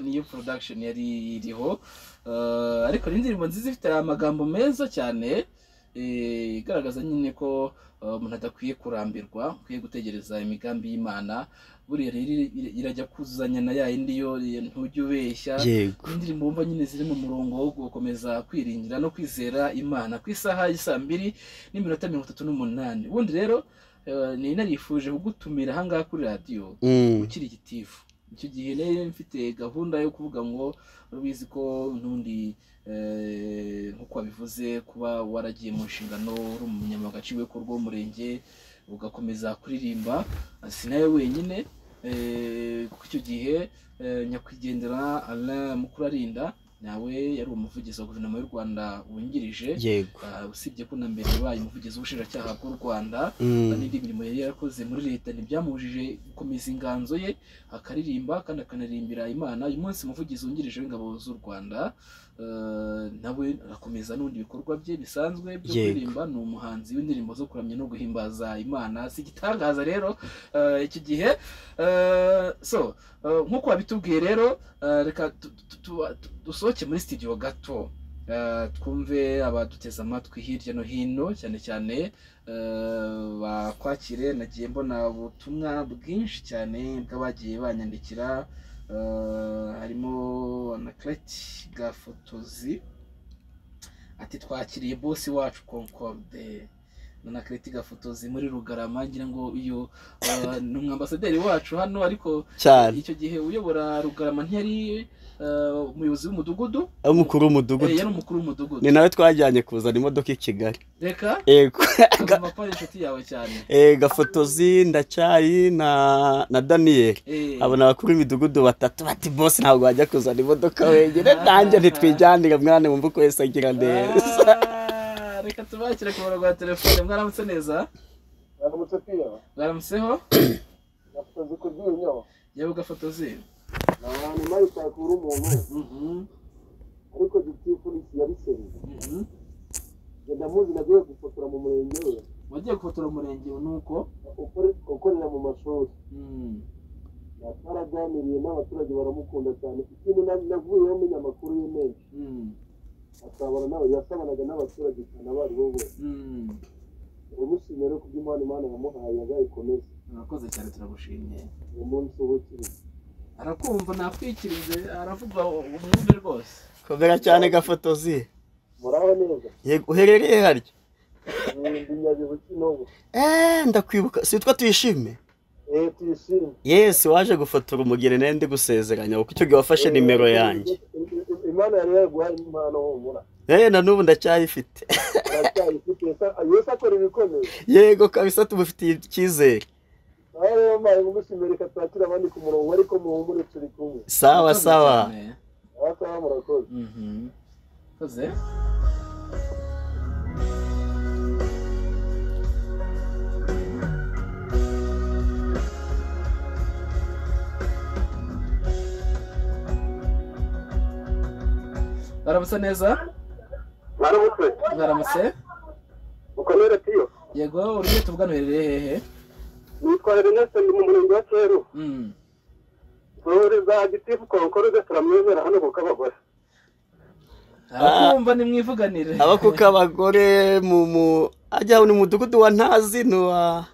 Niyo production yari iriho. Ariko ni indirimbo nziza ifite amagambo meza cyane, igaragaza nyine ko umuntu adakwiye kurambirwa, akwiye gutegereza imigambi y'Imana. Buriya rero irajya kuzuzanya na ya yindi yo ntujya ubeshya. Yego. Indirimbo wumva nyine ziri mu murongo wo gukomeza kwiringira no kwizera Imana. Ku isaha y'isaa 2:38. Ubundi rero ni narifuje kugutumira aha ngaha kuri radiyo ukiri gitifu. Icyo gihe rero mfite gahunda yo kuvuga ngo ubizi ko n'undi nkuko wabivuze kuba waragiye mu nshingano uri umunyamabanga nshingwabikorwa w'umurenge ugakomeza kuririmba, si nawe wenyine, kuko icyo gihe nyakwigendera Alain Mukurarinda nawe yari umuvugizi wa guverinoma y'u Rwanda wungirije. Yego. Usibye ko na mbere yabaye umuvugizi w'ubushinjacyaha bw'u Rwanda, n'indi mirimo yari yarakoze muri leta ntibyamubujije gukomeza inganzo ye, akaririmba kandi akanaririmbira Imana. Uyu munsi umuvugizi wungirije w'ingabo z'u Rwanda nawe arakomeza n'ubundi bikorwa bye bisanzwe byo kuririmba. Ni umuhanzi w'indirimbo zo kuramya no guhimbaza Imana. Si igitangaza rero iki gihe. So nk'uko wabitubwiye rero, reka dusohoke muri studio gato, twumve abaduteze amatwi hirya no hino, cyane cyane bakwakire. Nagiye mbona ubutumwa bwinshi cyane bw'abagiye banyandikira, harimo Anaclet Gafotozi ati twakiriye bosi wacu Concorde. Anaclet Gafotozi muri Rugarama, ngira ngo uyu ni umwambasaderi wacu hano, ariko icyo gihe uyobora Rugarama ntiyari umuyobozi w'umudugudu, umukuru w'umudugudu. Yari umukuru w'umudugudu. Ni nawe twajyanye kuzana imodoka i Kigali. Reka yego, agomba kuba ari inshuti yawe cyane. Gafotozi, Ndacyayi na Daniel, abo ni abakuru b'imidugudu batatu. Bati boss ntabwo wajya kuzana imodoka wenyine, nanjye ntitwijyanire mwana, wumva uko wese agira neza. Reka tubakire ku murongo wa telefone. Mwaramutse neza? Mwaramutse pia. Mwaramutseho? Gafotozi kuryinyo. Yewe Gafotozi. Ni mari takura umuntu. Ariko gitifu ni yabiseri. Ndamuzi nagiye gufotora mu murenge we. Wagiye gufotora umurenge nuko ukorera mu mashuri. Yataraganiriye n'abaturage baramukunda cyane. Ikintu navuyeho menya amakuru ye menshi. Asabana nawe, yasabanaga n'abaturage cyane abari bo bose. Umushimire rero kubw'Imana, Imana yamuhaye azayikomeze. Murakoze cyane, turagushimye. Uyu munsi ubukire. Arakumva nakwikirize, aravuga umwumve rwose. Komera cyane Gafotozi. Muraho neza? Yego, uherereye harya? Ndi Nyabihu Kinogo. Ndakwibuka, si twa Tuyishime? Tuyishime. Yes, waje gufotora umugeni nari ndi gusezeranya kuko icyo gihe wafashe nimero yanjye. Imana yari yaguhaye impano humura. Na n'ubu ndacyayifite. Ndacyayifite. Yesu akora ibikomeye. Yego kabisa, tumufitiye icyizere. Rero mbaye ngushimire, reka twakire abandi ku murongo, ariko muhumure turi kumwe. Sawa sawa. Sawa, murakoze. Koze. Mwaramutse neza? Mwaramutse. Mwaramutse. Mukomere tiyo. Yego, uri tuvugana uherereye hehe? Nitwa Ernest, ndi mu murenge wa Cyeru. Ntoreza gitifu Concorde, turamwemera hano ku Kabagore. Arakumva nimwivuganire. Aba ku Kabagore mu ajya ni mudugudu wa Ntazi nuwa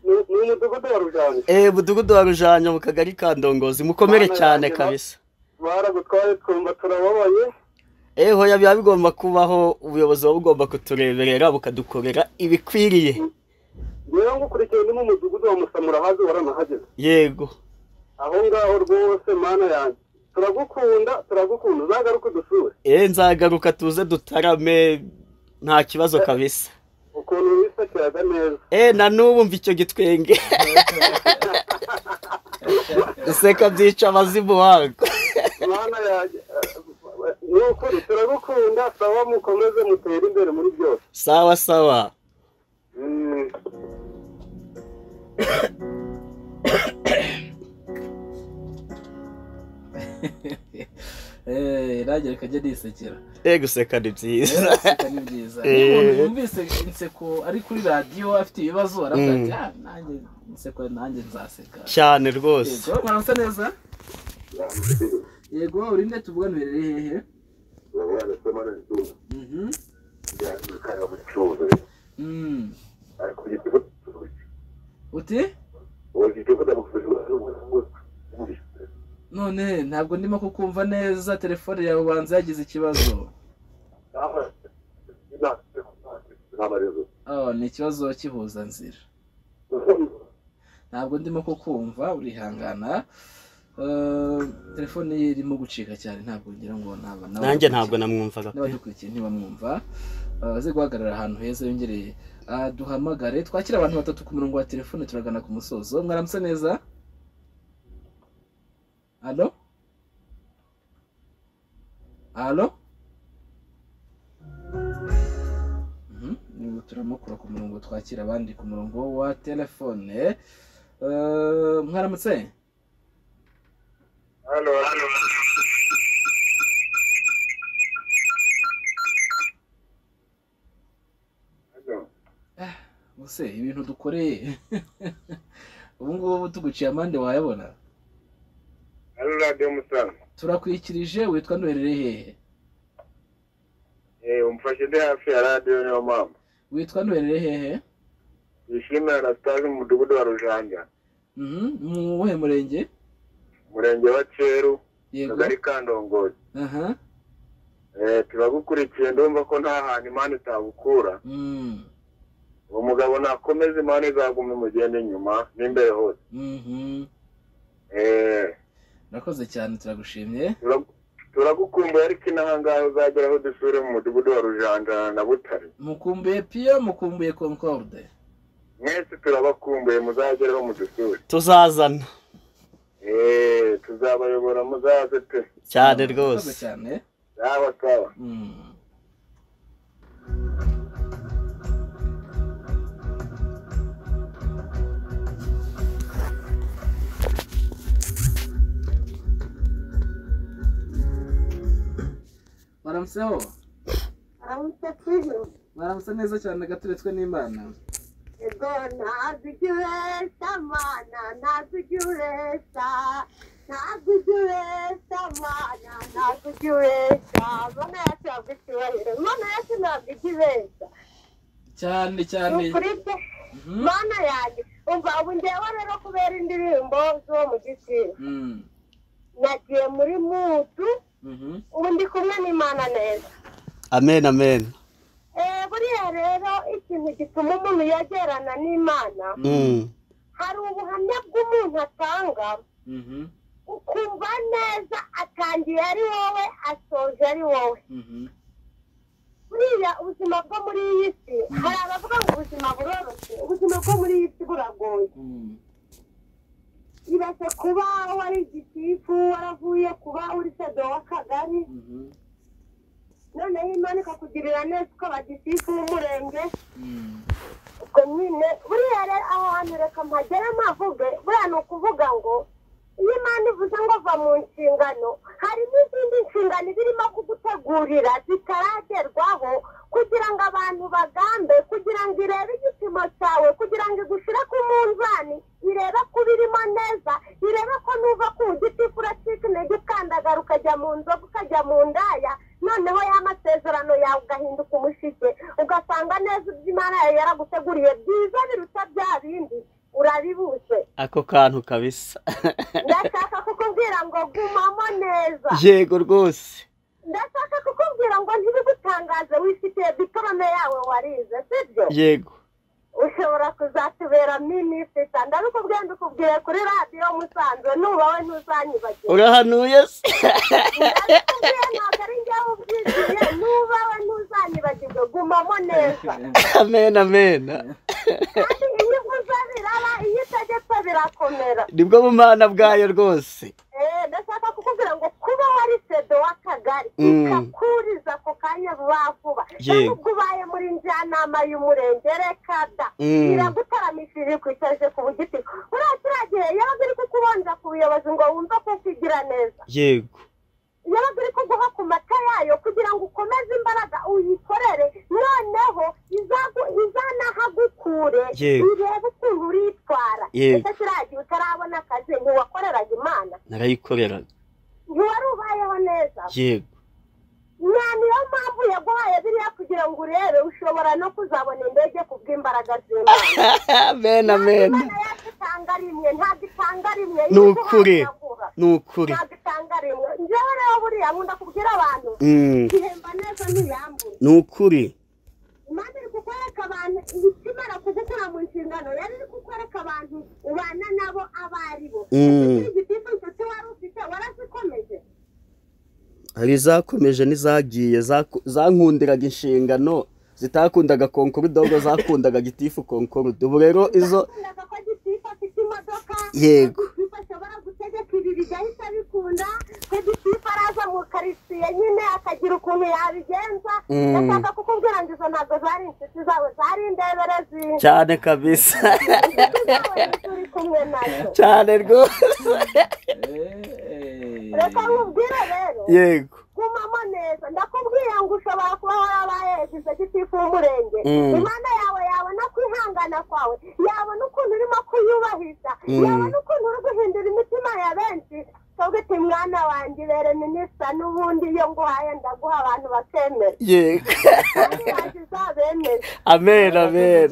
ni umudugudu wa Rujanyo. Mudugudu wa Rujanyo mu kagari ka Ndongozi. Mukomere cyane kabisa. Baragutwaye twumva turababaye. Hoya biba bigomba kubaho, ubuyobozi buba bugomba kutureberera bukadukorera ibikwiriye. Rero ngukurikiye ni mu mudugudu wa Musamura hazi waranahageze. Yego. Aho ngaho rwose mana yanjye. Turagukunda, turagukunda, uzagaruka dusure. Nzagaruka tuze dutarame nta kibazo kabisa. Ukuntu wisekeraga neza. Na n'ubu mva icyo gitwenge. Useka byica abazimu wangu. Mana yanjye. Nukuri turagukunda, sawa, mukomeze mutere imbere muri byose. Sawa sawa. Nanjye reka njye nisekera. Guseka ni byiza. Guseka ni byiza. Iyo umuntu yumvise inseko ari kuri radiyo afite ibibazo aravuga ati nanjye inseko nanjye nzaseka. Cyane rwose. Yego, mwaramutse neza? Yego, urinde tuvugana uherereye hehe? Uti? None ntabwo ndimo kukumva neza, telefone yawe ubanza yagize ikibazo. Ni ikibazo cy'ihuzanzira. Ntabwo ndimo kukumva, urihangana. Telefone ye irimo gucika cyane, ntabwo ngira ngo naba nanjye ntabwo namwumvaga pe. N'abadukurikiye ntibamwumva. Aze guhagarara ahantu heza yongereye duhamagare. Twakira abantu batatu ku murongo wa telefone, turagana ku musozo. Mwaramutse neza? Allo? Allo? Turamukura ku murongo, twakira abandi ku murongo wa telefone. Mwaramutse? Allo, allo. Muse ibintu dukoreye ubu ngubu tuguciye amande wayabona. Allo, Radio Musanze. Turakwikirije, witwa nduherereye hehe? Umfashe ndi hafi ya radio niyo mama. Witwa nduherereye hehe? Yishimira Anastase mu mudugudu wa Rujanja. Mu wuhe murenge? Murenge wa Cyeru, Kagari ka Ndongozi. Turagukurikiye, ndumva ko nta hantu Imana itagukura. Uwo mugabo nakomeze, Imana izaguma imugende inyuma n'imbere hose. Murakoze cyane, turagushimye. Turagukumbuye, ariko inahangaha uzagera aho dusure mu mudugudu wa Rujanja na Butare. Mukumbuye Piyo, mukumbuye Concorde. Mwese turabakumbuye, muzageraho mudusure. Tuzazana. Tuzabayobora, muzaze pe. Cyane rwose. Cyane. Sawa sawa. Mwaramutseho? Mwaramutse neza cyane, gaturetswe n'Imana. Ego, ntabwo ujya ubeshya Mana, ntabwo ujya ubeshya, ntabwo ujya ubeshya Mana, ntabwo ujya ubeshya. Mana yacu ntabwo icyubahiro, Mana yacu ntabwo ujya ubeshya. Cyane cyane. Mana yanjye, umva ubu ngewe rero kubera indirimbo zo mu giciro. Nagiye muri mutu, ubu ndi kumwe n'Imana neza. Amen, amen. Buriya rero ikintu gituma umuntu yegerana n'Imana, hari ubuhamya bw'umuntu atanga, ukumva neza atangiye ari wowe, asoje ari wowe. Buriya ubuzima bwo muri iyi si, hari abavuga ngo ubuzima buroroshye, ubuzima bwo muri iyi si buragoye. Ibaze kuba wari igitifu, waravuye kuba uri sedo w'akagari, noneho Imana ikakugirira neza ukaba gitifu w'umurenge. Ubwo nyine buriya rero aho hantu reka mpagere mpavuge, buriya ni ukuvuga ngo iyo Imana ivuze ngo va mu nshingano, hari n'izindi nshingano zirimo kugutegurira zitaragerwaho, kugira ngo abantu bagambe, kugira ngo irebe igipimo cyawe, kugira ngo igushyire ku munzani, irebe ko ubirimo neza, irebe ko nuva ku gitifu uracika intege ukandagara ukajya mu nzoga, ukajya mu ndaya, noneho ya masezerano yawe ugahinduka umushike, ugasanga neza ibyo Imana yawe yaraguteguriye byiza biruta bya bindi urabibuse. Ako kantu kabisa. Ndashaka kukubwira ngo gumamo neza. Yego rwose. Ndashaka kukubwira ngo ntibigutangaze, wifitiye diplome yawe warize, sibyo? Yego. Ushobora kuzatubera minisita. Ndabikubwiye, ndikubwiye kuri radiyo Musanze, nubawe ntuzanyibagirwe. Urahanuye se? Ndabikubwiye, ntabwo ari njyewe ubyigiye, nubawe ntuzanyibagirwe, gumamo neza. Amen, amen. Kandi iyo uvuze biraba, iyo utegetse birakomera. Nibwo bumana bwayo rwose. Ndashaka kukubwira ngo kuba wari sedo w'akagari ikakuriza ako kanya vuba vuba, cyangwa ubwo ubaye muri njyanama y'umurenge, reka da, iragutaramishije ikwicaje ku bugiti. Buriya kiriya gihe yabaga iri kukubonza ku buyobozi ngo wumve ko ukigira neza. Yego. Yabaga iri kuguha ku mata yayo kugira ngo ukomeze imbaraga uyikorere, noneho izanahagukure, irebe ukuntu uritwara. Ese kiriya gihe utarabona akazi ntiwakoreraga Imana? Narayikoreraga. Ntiwari uba yawe. Yego. Niyo mpamvu yaguhaye biriya kugira ngo urebe ushobora no kuzabona indege ku bw'imbaraga z'Imana. Amen, amen. Imana yacu itanga rimwe, ntabwo itanga rimwe. Ni ukuri. Ni ukuri. Ntabwo itanga rimwe. Njyewe rero buriya nkunda kubwira abantu ihemba neza ntiyambure. Ni ukuri. Imana iri kukwereka abantu ikimara kugukura mu nshingano, yari iri kukwereka abantu ubana nabo abo ari bo. Igitifu inshuti wari ufite warazikomeje. Hari izakomeje n'izagiye zankundiraga inshingano zitakundaga Concorde, ahubwo zakundaga gitifu Concorde. Ubu rero izo zakundaga ko gitifu afite imodoka, yego, gitifu ashobora gutegeka ibi bigahita bikunda, ko gitifu araza mu karitsiye nyine akagira ukuntu yabigenza. Ndashaka kukubwira ngo izo ntabwo zari inshuti zawe, zari indeberezi cyane kabisa. Turi kumwe nazo cyane rwose. Reka nkubwire rero, yego, gumamo neza. Ndakubwira ngo ushobora kuba warabaye gitifu w'umurenge, Imana yawe yabona kwihangana kwawe, yabona ukuntu urimo kuyubahisha, yabona ukuntu uri guhindura imitima ya benshi, ukavuga uti mwana wanjye ibere minisita, n'ubundi iyo nguhaye ndaguha abantu bakemera. Yego, izabemeza. Amen, amen.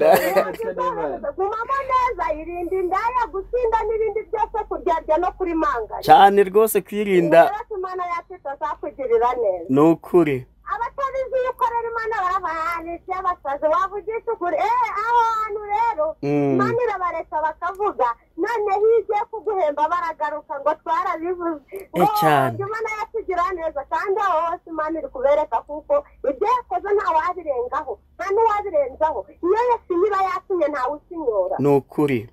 Gumamo neza, irinde indaya, gusinda n'ibindi byose, kuryarya no kurimanganya cyane rwose, kwirinda. Imana yacu itazakugirira neza. Ni ukuri. Abatabizi iyo ukorera Imana barabahanisha abasazi, wavugisha ukuri. Aho hantu rero Imana irabareka bakavuga, noneho iyo igiye kuguhemba baragaruka ngo twarabivuze. Cyane. Imana yatugira neza, kandi aho hose Imana iri kubereka kuko ibyo yakoze ntawabirengaho, nta n'uwabirenzaho. Iyo yasinye iba yasinye, ntawe usinyora. Ni ukuri.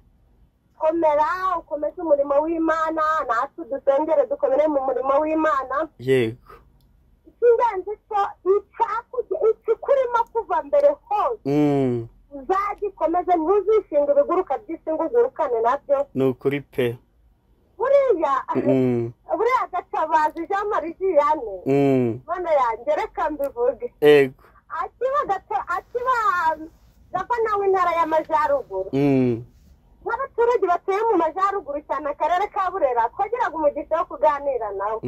Komera, ukomeze umurimo w'Imana, natwe dusengere dukomere mu murimo w'Imana. Yego. Icy'ingenzi cyo ikikurimo kuva mbere hose uzagikomeze, ntuzishinge ibiguruka by'isi ngo ugurukane nabyo. Ni ukuri pe. Buriya buriya Gatabazi Jean Marie Vianney, Mana yanjye reka mbivuge, yego, akiba gavana w'intara y'Amajyaruguru, nk'abaturage batuye mu Majyaruguru cyane akarere ka Burera, twagiraga umugisha wo kuganira nawe.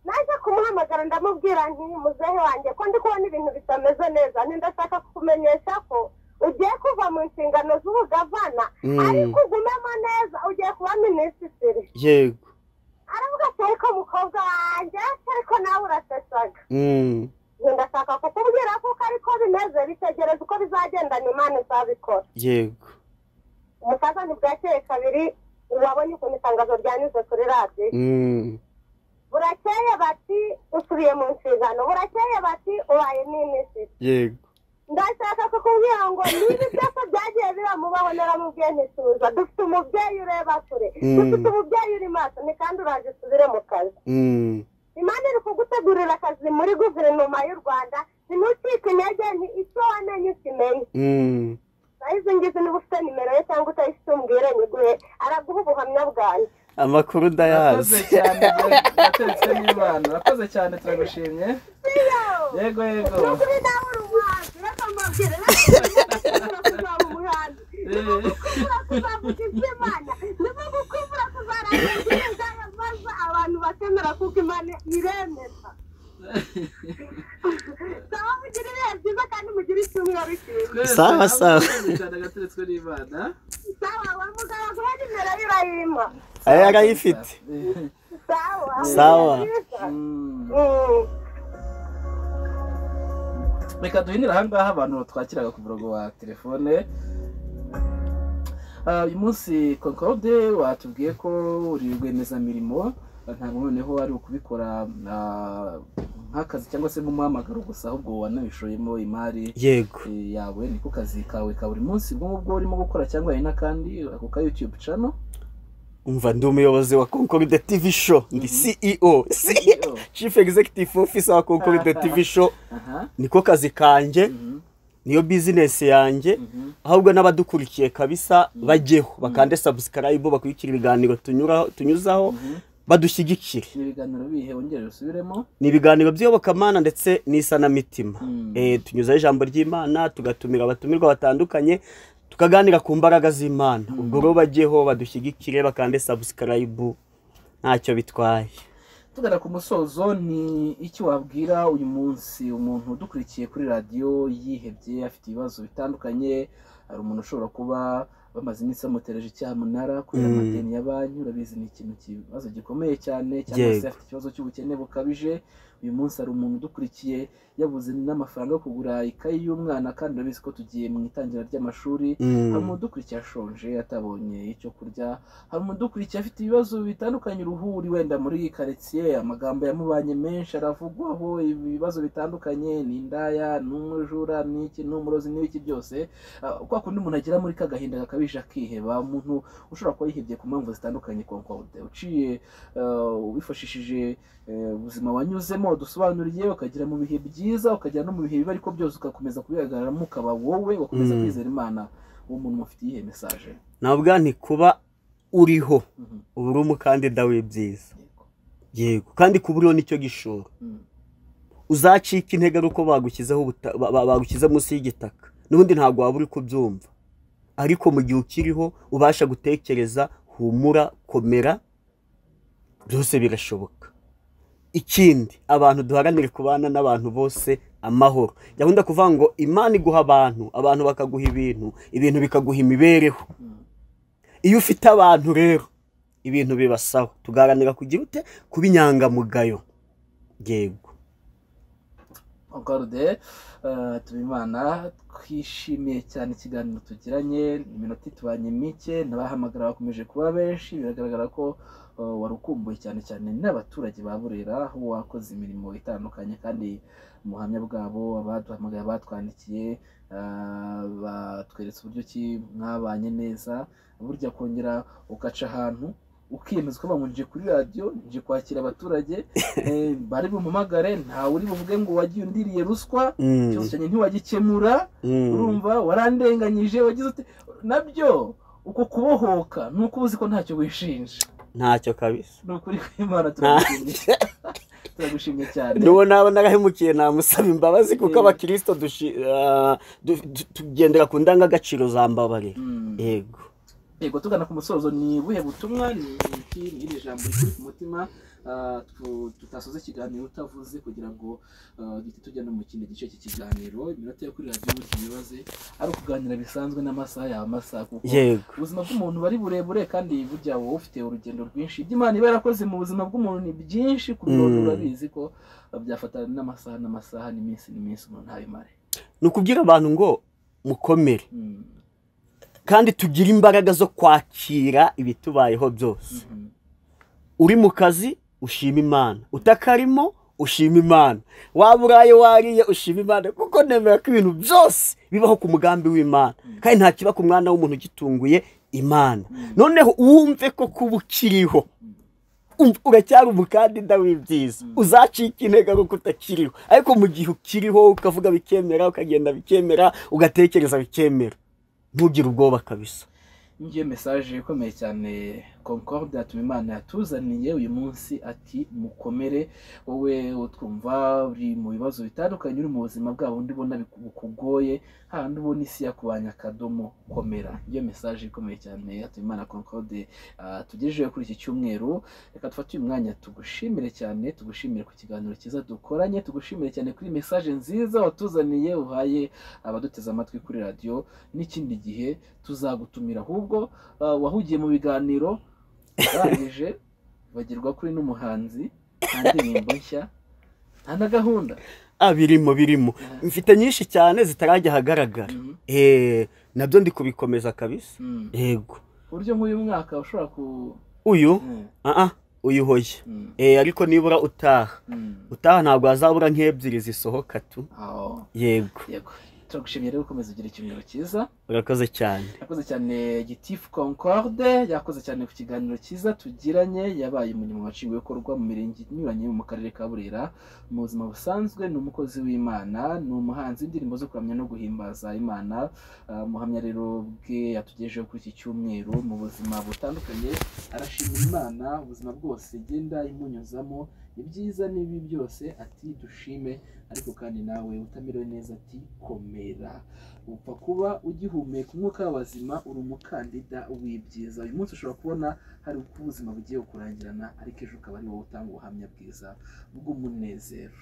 Naje kumuhamagara ndamubwira nti muzehe wanjye ko ndi kubona ibintu bitameze neza, ndashaka kukumenyesha ko ugiye kuva mu nshingano z'ubugavana, ariko ugumemo neza, ugiye kuba minisitiri. Yego. Aravuga ati ariko mukobwa wanjye, ariko nawe urasesaga. Ndashaka kukubwira kuko ariko bimeze, bitegereza uko bizagenda, Imana izabikora. Yego. Umusaza ntibwakeye kabiri, wabonye ukuntu itangazo ryanyuze kuri radiyo. Burakeye bati usubiye mu nshingano, burakeye bati ubaye minisitiri. Yego. Ndashaka kukubwira ngo niba byose byagiye biramubaho, naramubwiye ntituza, dufite umubyeyi ureba kure, dufite umubyeyi uri maso, ni kandi uraje usubire mu kazi. Imana iri kugutegurira akazi muri guverinoma y'u Rwanda, ntucike intege, ni icyo wamenye ukimenye. Izi ngizi niba ufite nimero ye cyangwa utayifite umbwire nyiguhe, araguha ubuhamya bwanjye. Amakuru ndayazi. Urakoze cyane, turagushimye. Yego, yego. Nukuri nawe uri umuhanzi, reka mbabwire, reka kuzaba umuhanzi, niba gukubura kuzavuga iby'Imana, niba gukubura kuzarangiza indaya, maze abantu bakemera kuko Imana iremeza. Sawa, mugire ibihe byiza kandi mugire icyumweru cyiza. Sawa, sawa. Sawa, wa mugabo aguhe nimero ye urayimpa. Aya arayifite. Sawa. Sawa. Reka duhinire ahangaha abantu twakiraga ku murongo wa telefone. Uyu munsi Concorde watubwiye ko uri rwiyemezamirimo, ntabwo noneho ari ukubikora nk'akazi cyangwa se nk'umuhamagaro gusa, ahubwo wanabishoyemo imari. Yego. Yawe, niko kazi kawe ka buri munsi ubwo ngubwo urimo gukora, cyangwa hari n'akandi ako ka YouTube channel? Umva, ndi umuyobozi wa Concorde TV Show, ndi CEO, Chief Executive Officer wa Concorde TV Show. Niko kazi kanjye, niyo business yanjye, ahubwo n'abadukurikiye kabisa bajyeho bakande subscribe, bakurikira ibiganiro tunyuzaho, badushyigikire. Ni ibiganiro bihe wongere usubiremo? Ni ibiganiro by'iyobokamana ndetse n'isanamitima. Tunyuzaho ijambo ry'Imana, tugatumira abatumirwa batandukanye, tukaganira ku mbaraga z'Imana. Ubwo rero bajyeho badushyigikire, bakande subscribe, ntacyo bitwaye. Tugana ku musozo, ni iki wabwira uyu munsi umuntu udukurikiye kuri radiyo yihebye, afite ibibazo bitandukanye? Hari umuntu ushobora kuba bamaze iminsi bamutereje icyamunara kubera amadeni ya banki, urabizi ni ikintu kibazo gikomeye cyane, cyangwa se afite ikibazo cy'ubukene bukabije. Uyu munsi hari umuntu udukurikiye yabuze n'amafaranga yo kugura ikayi y'umwana, kandi urabizi ko tugiye mu itangira ry'amashuri. Hari umuntu udukurikiye ashonje atabonye icyo kurya, hari umuntu udukurikiye afite ibibazo bitandukanye, uruhuri wenda muri karitsiye, amagambo yamubanye menshi aravugwaho ibibazo bitandukanye, ni indaya, ni umujura, ni iki, ni umurozi, n'ibiki byose. Kwa kundi umuntu agera muri ka gahinda gakabije akiheba, umuntu ushobora kuba yihebye ku mpamvu zitandukanye. Concorde, uciye wifashishije ubuzima wanyuzemo dusobanuriye, ukagera mu bihe byiza, ukagera no mu bihe bibi, ariko byose ugakomeza kubihagararamo, ukaba wowe ugakomeza kwizera Imana. Uwo muntu mufitiye iyihe message? Nabwo nti kuba uriho uba uri umukandida w'ibyiza. Yego, kandi kuba uriho nicyo gishoro. Uzacika intege ari uko bagushyizeho, bagushyize munsi y'igitaka, n'ubundi ntabwo waba uri kubyumva, ariko mu gihe ukiriho ubasha gutekereza, humura, komera, byose birashoboka. Ikindi, abantu duharanire kubana n'abantu bose amahoro. Gahunda kuvuga ngo Imana iguha abantu, abantu bakaguha ibintu, ibintu bikaguha imibereho. Iyo ufite abantu rero ibintu bibasaho. Tugaharanira kugira ute? Kuba inyangamugayo. Yego. Concorde Tubimana, twishimiye cyane ikiganiro tugiranye, iminota itubanye mike, n'abahamagara bakomeje kuba benshi, biragaragara ko wari ukumbuye cyane cyane n'abaturage ba Burera, aho wakoze imirimo itandukanye, kandi umuhamya bwabo abaduhamagaye, abatwandikiye, batweretse uburyo ki mwabanye neza. Burya kongera ugaca ahantu ukiyemeza ko nje kuri radiyo, nje kwakira abaturage bari bumumagare, ntawe uri buvuge ngo wagiye undiriye ruswa, ikibazo cyanjye ntiwagikemura, urumva warandenganyije, wagize ute. Nabyo uko kubohoka ni uko uzi ko ntacyo wishinja. Ntacyo kabisa. Ni ukuri kw'Imana, turagushimye cyane. N'uwo naba narahemukiye namusaba imbabazi, kuko abakirisito tugendera ku ndangagaciro za mbabarira. Yego. Yego, tugana ku musozo, ni buhe butumwa, ni iki, ni iri jambo rikuri ku mutima tutasoza ikiganiro utavuze, kugira ngo duhite tujya no mu kindi gice cy'ikiganiro? Iminota yo kuri radiyo burya ibibaze ari ukuganira bisanzwe n'amasaha yawe amasaha, kuko ubuzima bw'umuntu bari burebure, kandi burya wowe ufite urugendo rwinshi. Ibyo Imana iba yarakoze mu buzima bw'umuntu ni byinshi, ku birori urabizi ko byafata n'amasaha n'amasaha n'iminsi n'iminsi umuntu ntabimare. Ni ukubwira abantu ngo mukomere, kandi tugire imbaraga zo kwakira ibitubayeho byose. Uri mu kazi ushima Imana, utakarimo ushima Imana, waba uraye wariye ushima Imana, kuko nemera ko ibintu byose bibaho ku mugambi w'Imana, kandi nta kiba ku mwana w'umuntu gitunguye Imana. Noneho wumve ko kuba ukiriho uracyari umukandida w'ibyiza, uzacika intege ari uko utakiriho, ariko mu gihe ukiriho ukavuga bikemera, ukagenda bikemera, ugatekereza bikemera, ntugire ubwoba kabisa. Ngiyo message ikomeye cyane Concorde Hatumimana yatuzaniye uyu munsi, ati mukomere. Wowe utwumva uri mu bibazo bitandukanye, uri mu buzima bwabo undi ubona bukugoye, handi ubona isi yakubanye akadomo, komera. Ngiyo message ikomeye cyane Hatumimana Concorde tugejeje kuri iki cyumweru. Reka dufate uyu mwanya tugushimire cyane, tugushimire ku kiganiro cyiza dukoranye, tugushimire cyane kuri message nziza watuzaniye, uhaye abaduteze amatwi kuri radiyo. N'ikindi gihe tuzagutumira, ahubwo wahugiye mu biganiro barangije bagirwa kuri n'umuhanzi, nta ndirimbo nshya, nta na gahunda. Birimo mfite nyinshi cyane zitarajya ahagaragara, nabyo ndi kubikomeza kabisa. Yego, uburyo nk'uyu mwaka ushobora ku uyu uyu hoye, ariko nibura utaha ntabwo hazabura nk'ebyiri zisohoka tu. Yego. Turagushimiye rero, ukomeza ugira icyumweru cyiza. Urakoze cyane. Yakoze cyane Gitifu Concorde, yakoze cyane ku kiganiro cyiza tugiranye. Yabaye umunyamabanga nshingwabikorwa mu mirenge inyuranye mu karere ka Burera. Mu buzima busanzwe ni umukozi w'Imana, ni umuhanzi w'indirimbo zo kuramya no guhimbaza Imana. Muhamya rero bwe yatugejeho kuri iki cyumweru mu buzima butandukanye, arashimira Imana ubuzima bwose igenda imunyuzamo, ibyiza n'ibi byose, ati dushime. Ariko kandi nawe utamerewe neza ati komera, upfa kuba ugihumeka. ugihumeka umwuka w'abazima, uri umukandida w'ibyiza. Uyu munsi ushobora kubona hari uko ubuzima bugiye kukurangirana, ariko ejo ukaba ari wowe utanga ubuhamya bwiza bw'umunezero.